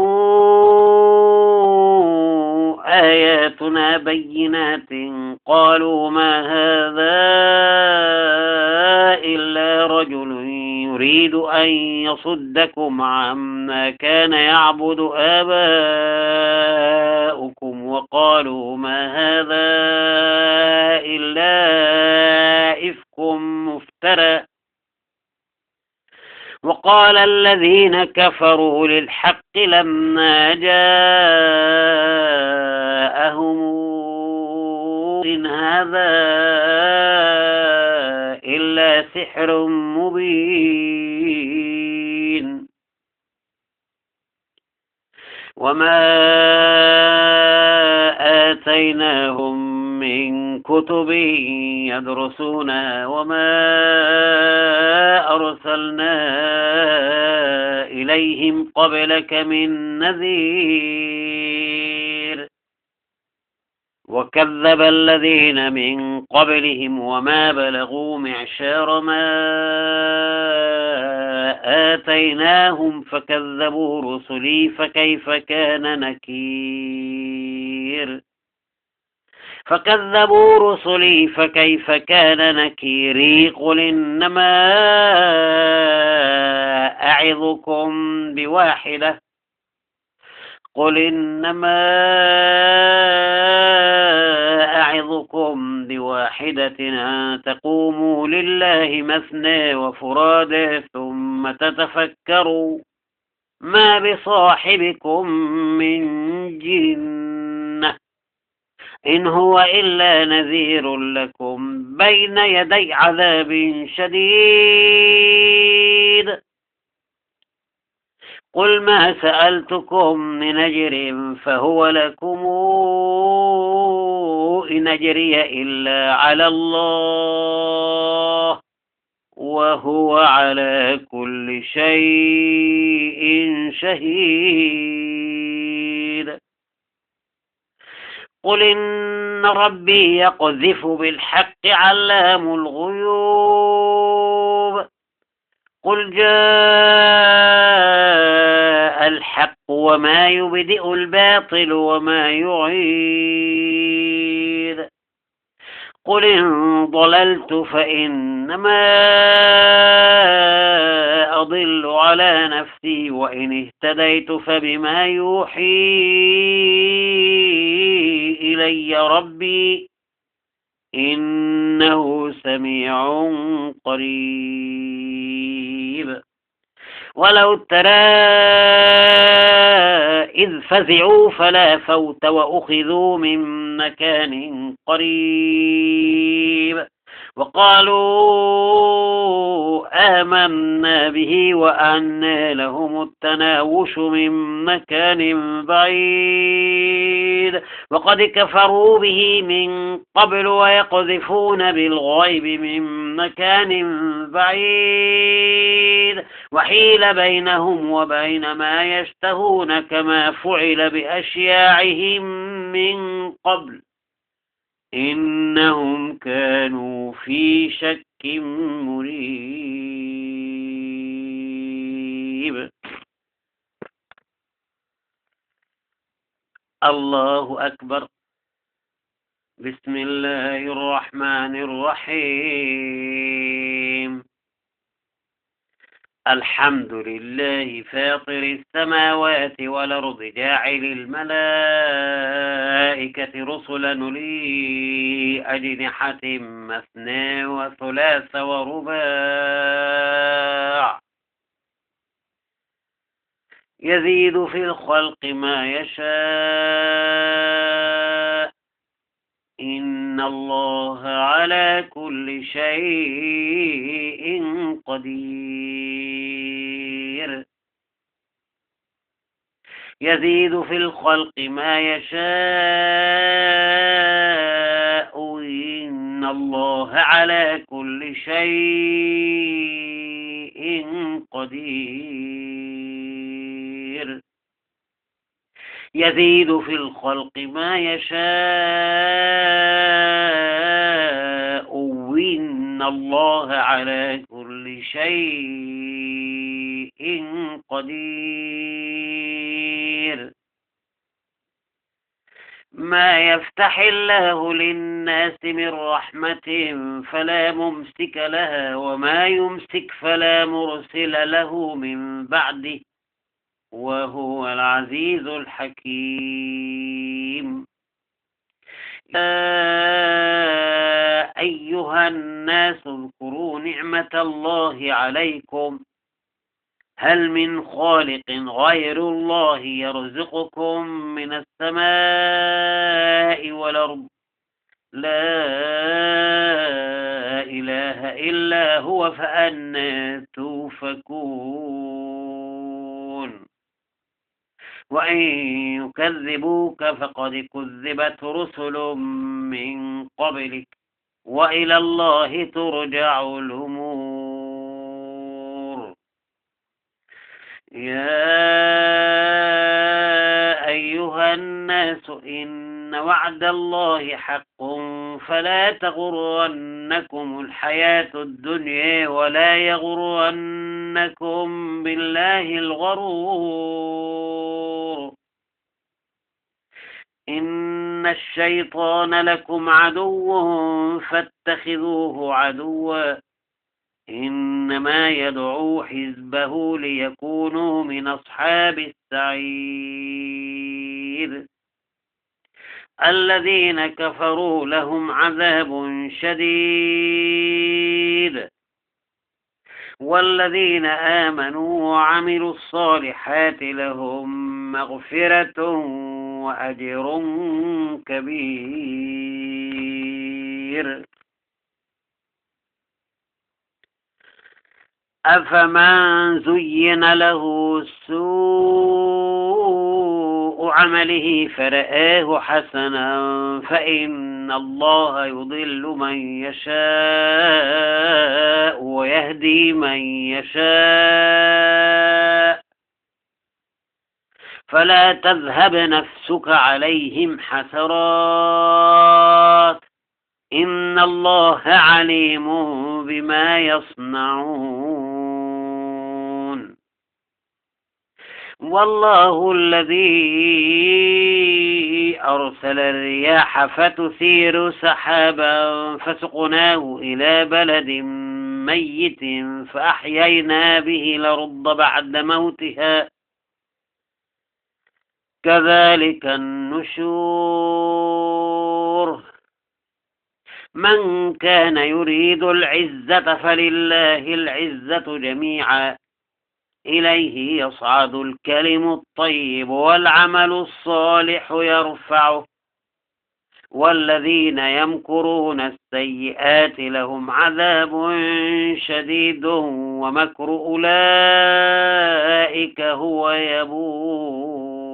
آياتنا بينات قالوا ما هذا إلا رجل يريد أن يصدكم عما كان يعبد آباؤكم وقالوا ما هذا إلا إفك مفترى وقال الذين كفروا للحق لما جاءهم إن هذا إلا سحر مبين وما آتيناهم من كتب يدرسونها وما أرسلنا إليهم قبلك من نذير وكذب الذين من قبلهم وما بلغوا معشار ما آتيناهم فكذبوا رسلي فكيف كان نكير فكذبوا رسلي فكيف كان نكيري قل إنما أعظكم بواحدة قل إنما أعظكم بواحدة أن تقوموا لله مثنى وفرادى ثم تتفكروا ما بصاحبكم من جنة إن هو إلا نذير لكم بين يدي عذاب شديد قل ما سألتكم من أجر فهو لكم إن أجري إلا على الله وهو على كل شيء شهيد قل إن ربي يقذف بالحق علام الغيوب قل جاء الحق وما يبدئ الباطل وما يعيد قل إن ضللت فإنما أضل على نفسي وإن اهتديت فبما يوحي إلي ربي إنه سميع قريب ولو ترى إذ فزعوا فلا فوت وأخذوا من مكان قريب وقالوا آمنا به وأنى لهم التناوش من مكان بعيد وقد كفروا به من قبل ويقذفون بالغيب من مكان بعيد وحيل بينهم وبين ما يشتهون كما فعل بأشياعهم من قبل إنهم كانوا في شك مريب الله أكبر بسم الله الرحمن الرحيم الحمد لله فاطر السماوات والأرض جاعل الملائكة رسلا أولي أجنحة مثنى وثلاث ورباع يزيد في الخلق ما يشاء إن الله على كل شيء قدير يزيد في الخلق ما يشاء إن الله على كل شيء قدير يزيد في الخلق ما يشاء إن الله على كل شيء قدير ما يفتح الله للناس من رحمة فلا ممسك لها وما يمسك فلا مرسل له من بعده وهو العزيز الحكيم يا أيها الناس اذكروا نعمة الله عليكم هل من خالق غير الله يرزقكم من السماء والأرض لا إله إلا هو فأنى توفكون وإن يكذبوك فقد كذبت رسل من قبلك وإلى الله ترجع الأمور يا أيها الناس إن وعد الله حق فلا تغرنكم الحياة الدنيا ولا يغرنكم يغرنكم بالله الغرور إن الشيطان لكم عدو فاتخذوه عدوا إنما يدعو حزبه ليكونوا من أصحاب السعير الذين كفروا لهم عذاب شديد والذين آمنوا وعملوا الصالحات لهم مغفرة وأجر كبير أفمن زين له سوء عمله فرآه حسنا فإن الله يضل من يشاء ويهدي من يشاء فلا تذهب نفسك عليهم حسرات إن الله عليم بما يصنعون والله الذي أرسل الرياح فتثير سحابا فسقناه إلى بلد ميت فأحيينا به الأرض بعد موتها كذلك النشور من كان يريد العزة فلله العزة جميعا إليه يصعد الكلم الطيب والعمل الصالح يرفعه والذين يمكرون السيئات لهم عذاب شديد ومكر أولئك هو يبور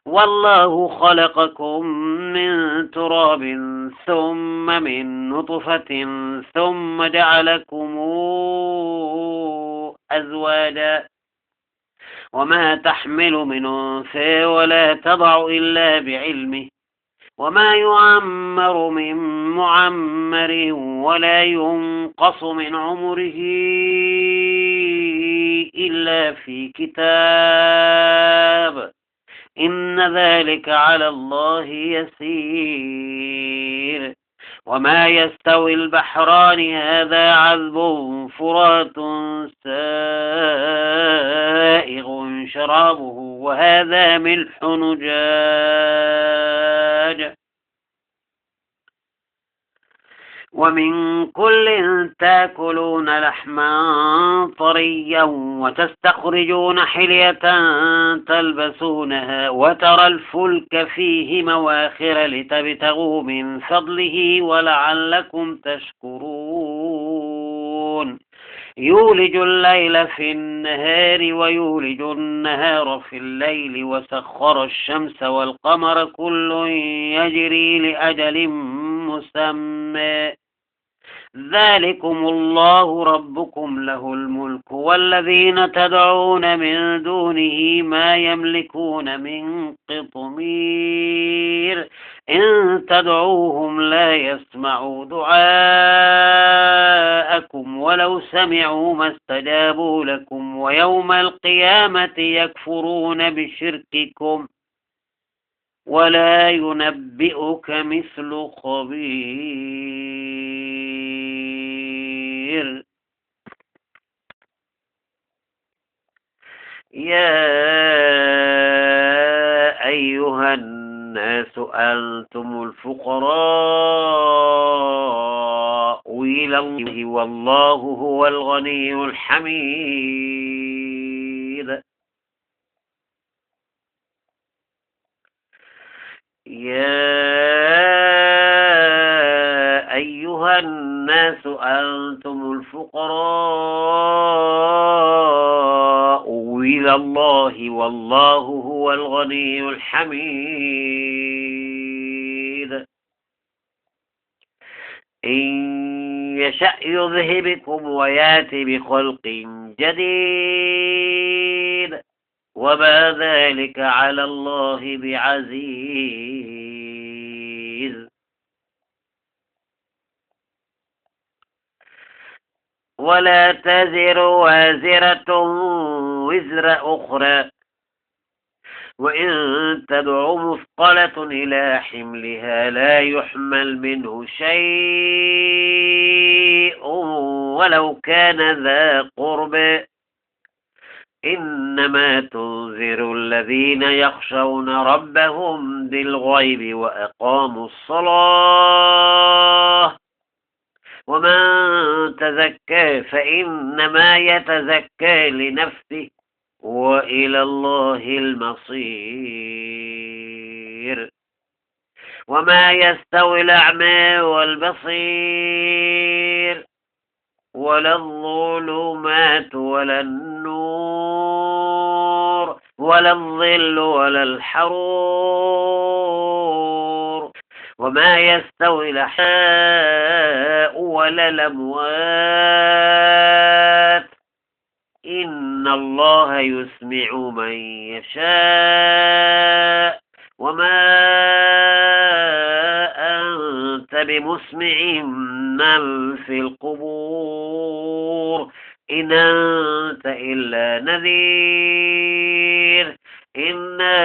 والله خلقكم من تراب ثم من نطفة ثم جعلكم أزواجا وما تحمل من أنثى ولا تضع إلا بعلمه وما يعمر من معمر ولا ينقص من عمره إلا في كتاب إن ذلك على الله يسير وما يستوي البحران هذا عذب فرات سائغ شرابه وهذا ملح نجاج ومن كل تاكلون لحما طريا وتستخرجون حلية تلبسونها وترى الفلك فيه مواخر لتبتغوا من فضله ولعلكم تشكرون يولج الليل في النهار ويولج النهار في الليل وسخر الشمس والقمر كل يجري لأجل مسمى ذلكم الله ربكم له الملك والذين تدعون من دونه ما يملكون من قطمير إن تدعوهم لا يسمعوا دعاءكم ولو سمعوا ما استجابوا لكم ويوم القيامة يكفرون بشرككم ولا ينبئك مثل خبير يا أيها الناس أنتم الفقراء إلى الله والله هو الغني الحميد يا أيها الناس أنتم الفقراء إلى الله والله هو الغني الحميد إن يشأ يذهبكم ويأتي بخلق جديد وما ذلك على الله بعزيز ولا تزر وازرة وزر أخرى، وإن تدع مثقلة إلى حملها لا يحمل منه شيء ولو كان ذا قرب، إنما تنذر الذين يخشون ربهم بالغيب وأقاموا الصلاة، ومن تزكى فإنما يتزكى لنفسه وإلى الله المصير. وما يستوي الأعمى والبصير ولا الظلمات ولا النور ولا الظل ولا الحرور، وما يستوي الأحياء ولا الأموات، إن الله يسمع من يشاء، وما أنت بمسمع من في القبور، إن أنت إلا نذير، إنا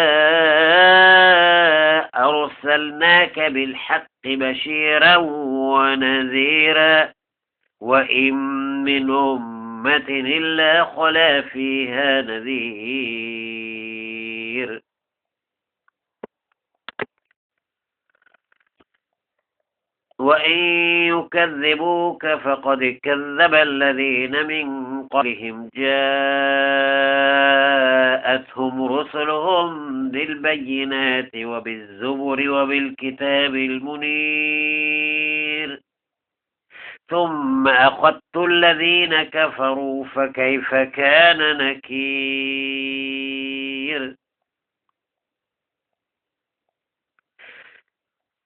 أرسلناك بالحق بشيرا ونذيرا، وإن من أمة إلا خلا فيها نذير. وإن يكذبوك فقد كذب الذين من قبلهم جاءتهم رسلهم بالبينات وبالزبر وبالكتاب المنير، ثم أخذت الذين كفروا فكيف كان نكير.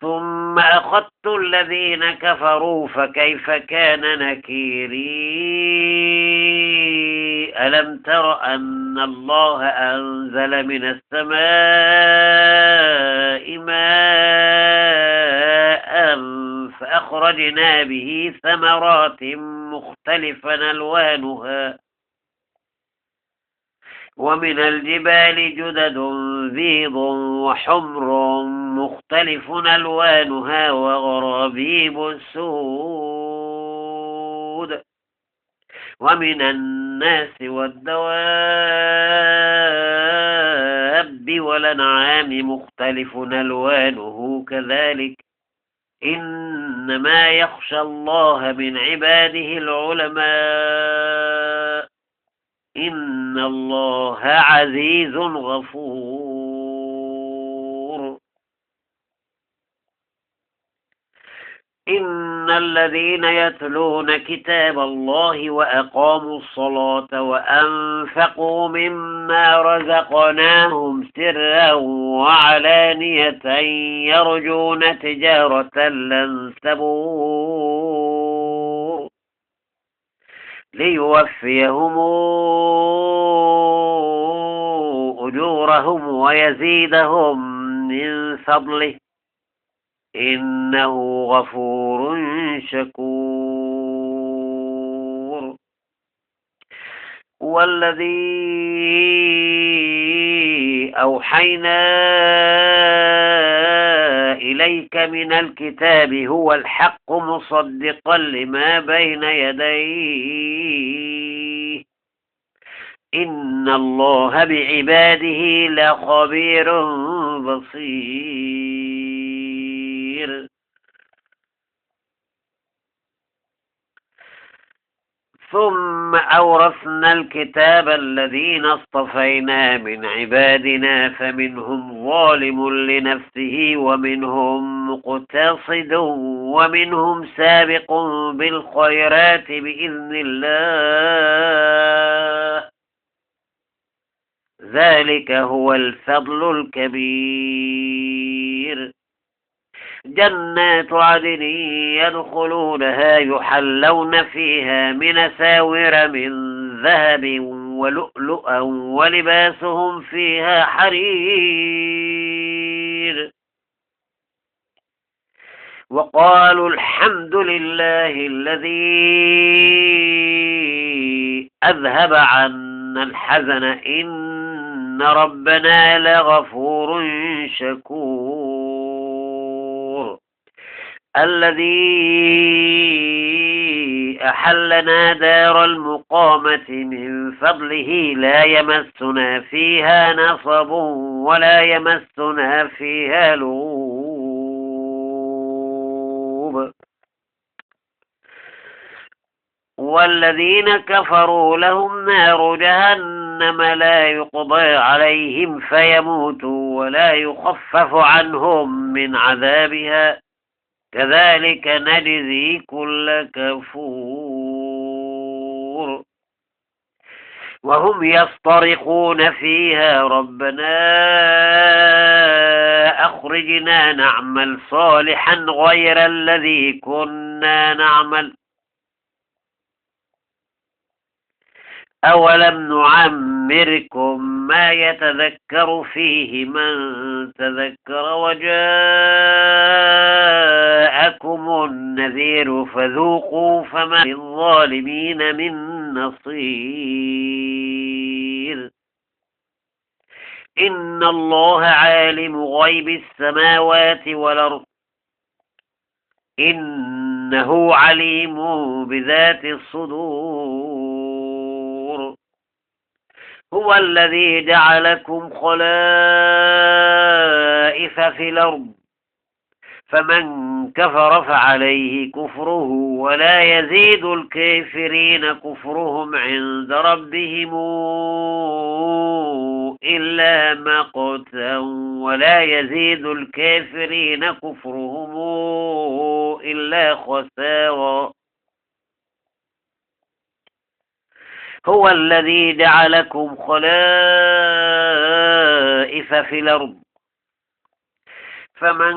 ثم أخذت الذين كفروا فكيف كان نكيري. ألم تر أن الله أنزل من السماء ماء فأخرجنا به ثمرات مختلفا ألوانها، ومن الجبال جدد بيض وحمر مختلف ألوانها وغرابيب سود، ومن الناس والدواب والأنعام مختلف ألوانه كذلك، إنما يخشى الله من عباده العلماء، إن الله عزيز غفور. إن الذين يتلون كتاب الله وأقاموا الصلاة وأنفقوا مما رزقناهم سرا وعلانية يرجون تجارة لن تبور ليوفيهم أجورهم ويزيدهم من فضله إنه غفور شكور. والذي أوحينا إليك من الكتاب هو الحق مصدقا لما بين يديه، إن الله بعباده لخبير بصير. ثم أورثنا الكتاب الذين اصطفينا من عبادنا فمنهم ظالم لنفسه ومنهم مقتصد ومنهم سابق بالخيرات بإذن الله، ذلك هو الفضل الكبير. جنات عدن يدخلونها يحلون فيها من أساور من ذهب ولؤلؤا ولباسهم فيها حرير. وقالوا الحمد لله الذي أذهب عنا الحزن إن ربنا لغفور شكور الذي أحلنا دار المقامة من فضله لا يمسنا فيها نصب ولا يمسنا فيها لغوب والذين كفروا لهم نار جهنم لا يقضى عليهم فيموتوا ولا يخفف عنهم من عذابها كذلك نجزي كل كفور وهم يصطرخون فيها ربنا أخرجنا نعمل صالحا غير الذي كنا نعمل أولم نعمركم ما يتذكر فيه من تذكر وجاءكم النذير فذوقوا فما للظالمين من نصير إن الله عالم غيب السماوات والأرض إنه عليم بذات الصدور هو الذي جعلكم خلائف في الأرض فمن كفر فعليه كفره ولا يزيد الكافرين كفرهم عند ربهم إلا مقتا ولا يزيد الكافرين كفرهم إلا خسارا هو الذي جعلكم خلائف في الأرض فمن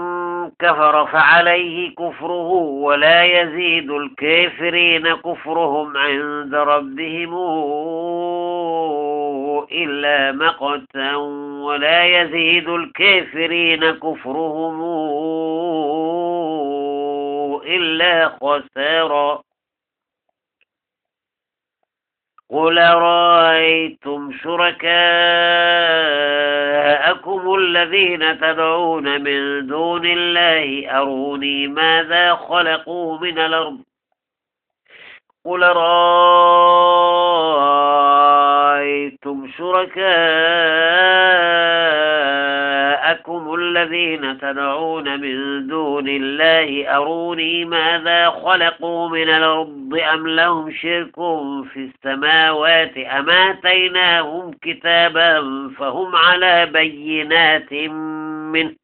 كفر فعليه كفره ولا يزيد الكافرين كفرهم عند ربهم إلا مقتا ولا يزيد الكافرين كفرهم إلا خسارا قل رأيتم شركاءكم الذين تدعون من دون الله أروني ماذا خلقوا من الأرض قل رأيتم شركاءكم الذين تدعون من دون الله أروني ماذا خلقوا من الأرض أم لهم شرك في السماوات أم آتيناهم كتابا فهم على بينات منه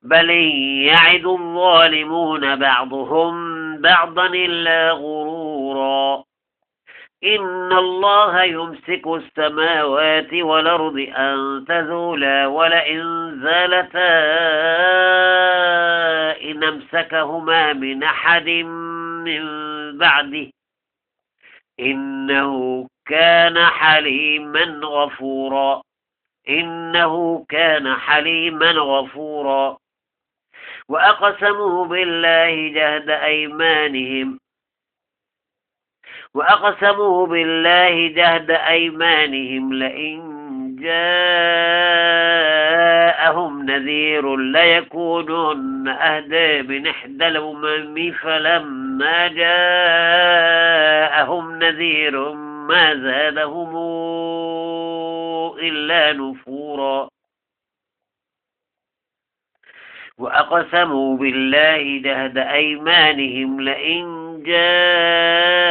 بل يعد الظالمون بعضهم بعضا إلا غرورا إن الله يمسك السماوات والأرض أن تزولا ولئن زالتا إن أمسكهما من أحد من بعده إنه كان حليما غفورا وأقسموا بالله جهد أيمانهم لئن جاءهم نذير ليكونن أهدى من إحدى الأمم فلما جاءهم نذير ما زادهم إلا نفورا وأقسموا بالله جهد أيمانهم لئن جاءهم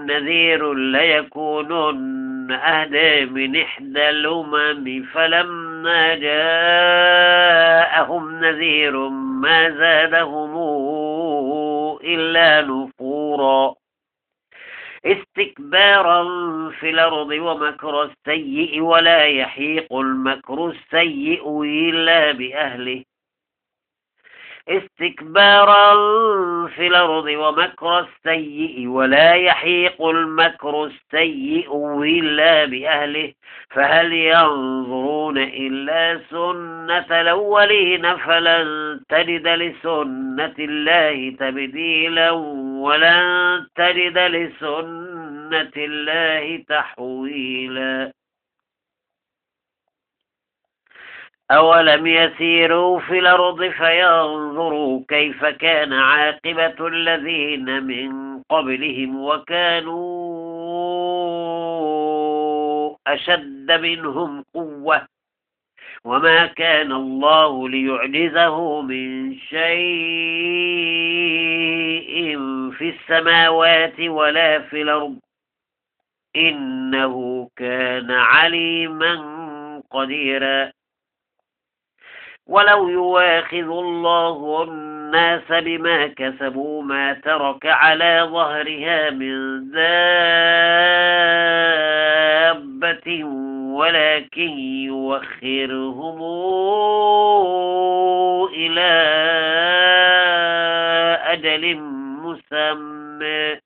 نذير ليكونن أهدى من إحدى الأمم فلما جاءهم نذير ما زادهم إلا نفورا استكبارا في الأرض ومكر السيء ولا يحيق المكر السيء إلا بأهله استكبارا في الأرض ومكر السيء ولا يحيق المكر السيء إلا بأهله فهل ينظرون إلا سنة الأولين فلن تجد لسنة الله تبديلا ولن تجد لسنة الله تحويلا أولم يسيروا في الأرض فينظروا كيف كان عاقبة الذين من قبلهم وكانوا أشد منهم قوة وما كان الله ليعجزه من شيء في السماوات ولا في الأرض إنه كان عليما قديرا ولو يواخذ الله الناس بما كسبوا ما ترك على ظهرها من دابة ولكن يوخرهم إلى أجل مسمى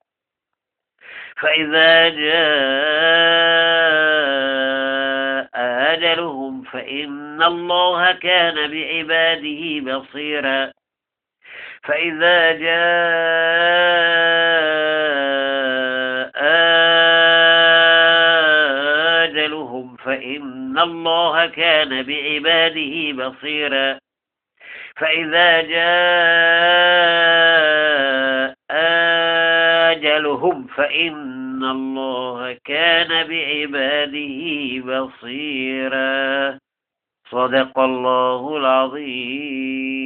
فإذا جاء أجلهم فإن الله كان بعباده بصيرا فإذا جاء أجلهم فإن الله كان بعباده بصيرا فإذا جاء أجلهم فإن الله كان بعباده بصيرا صدق الله العظيم.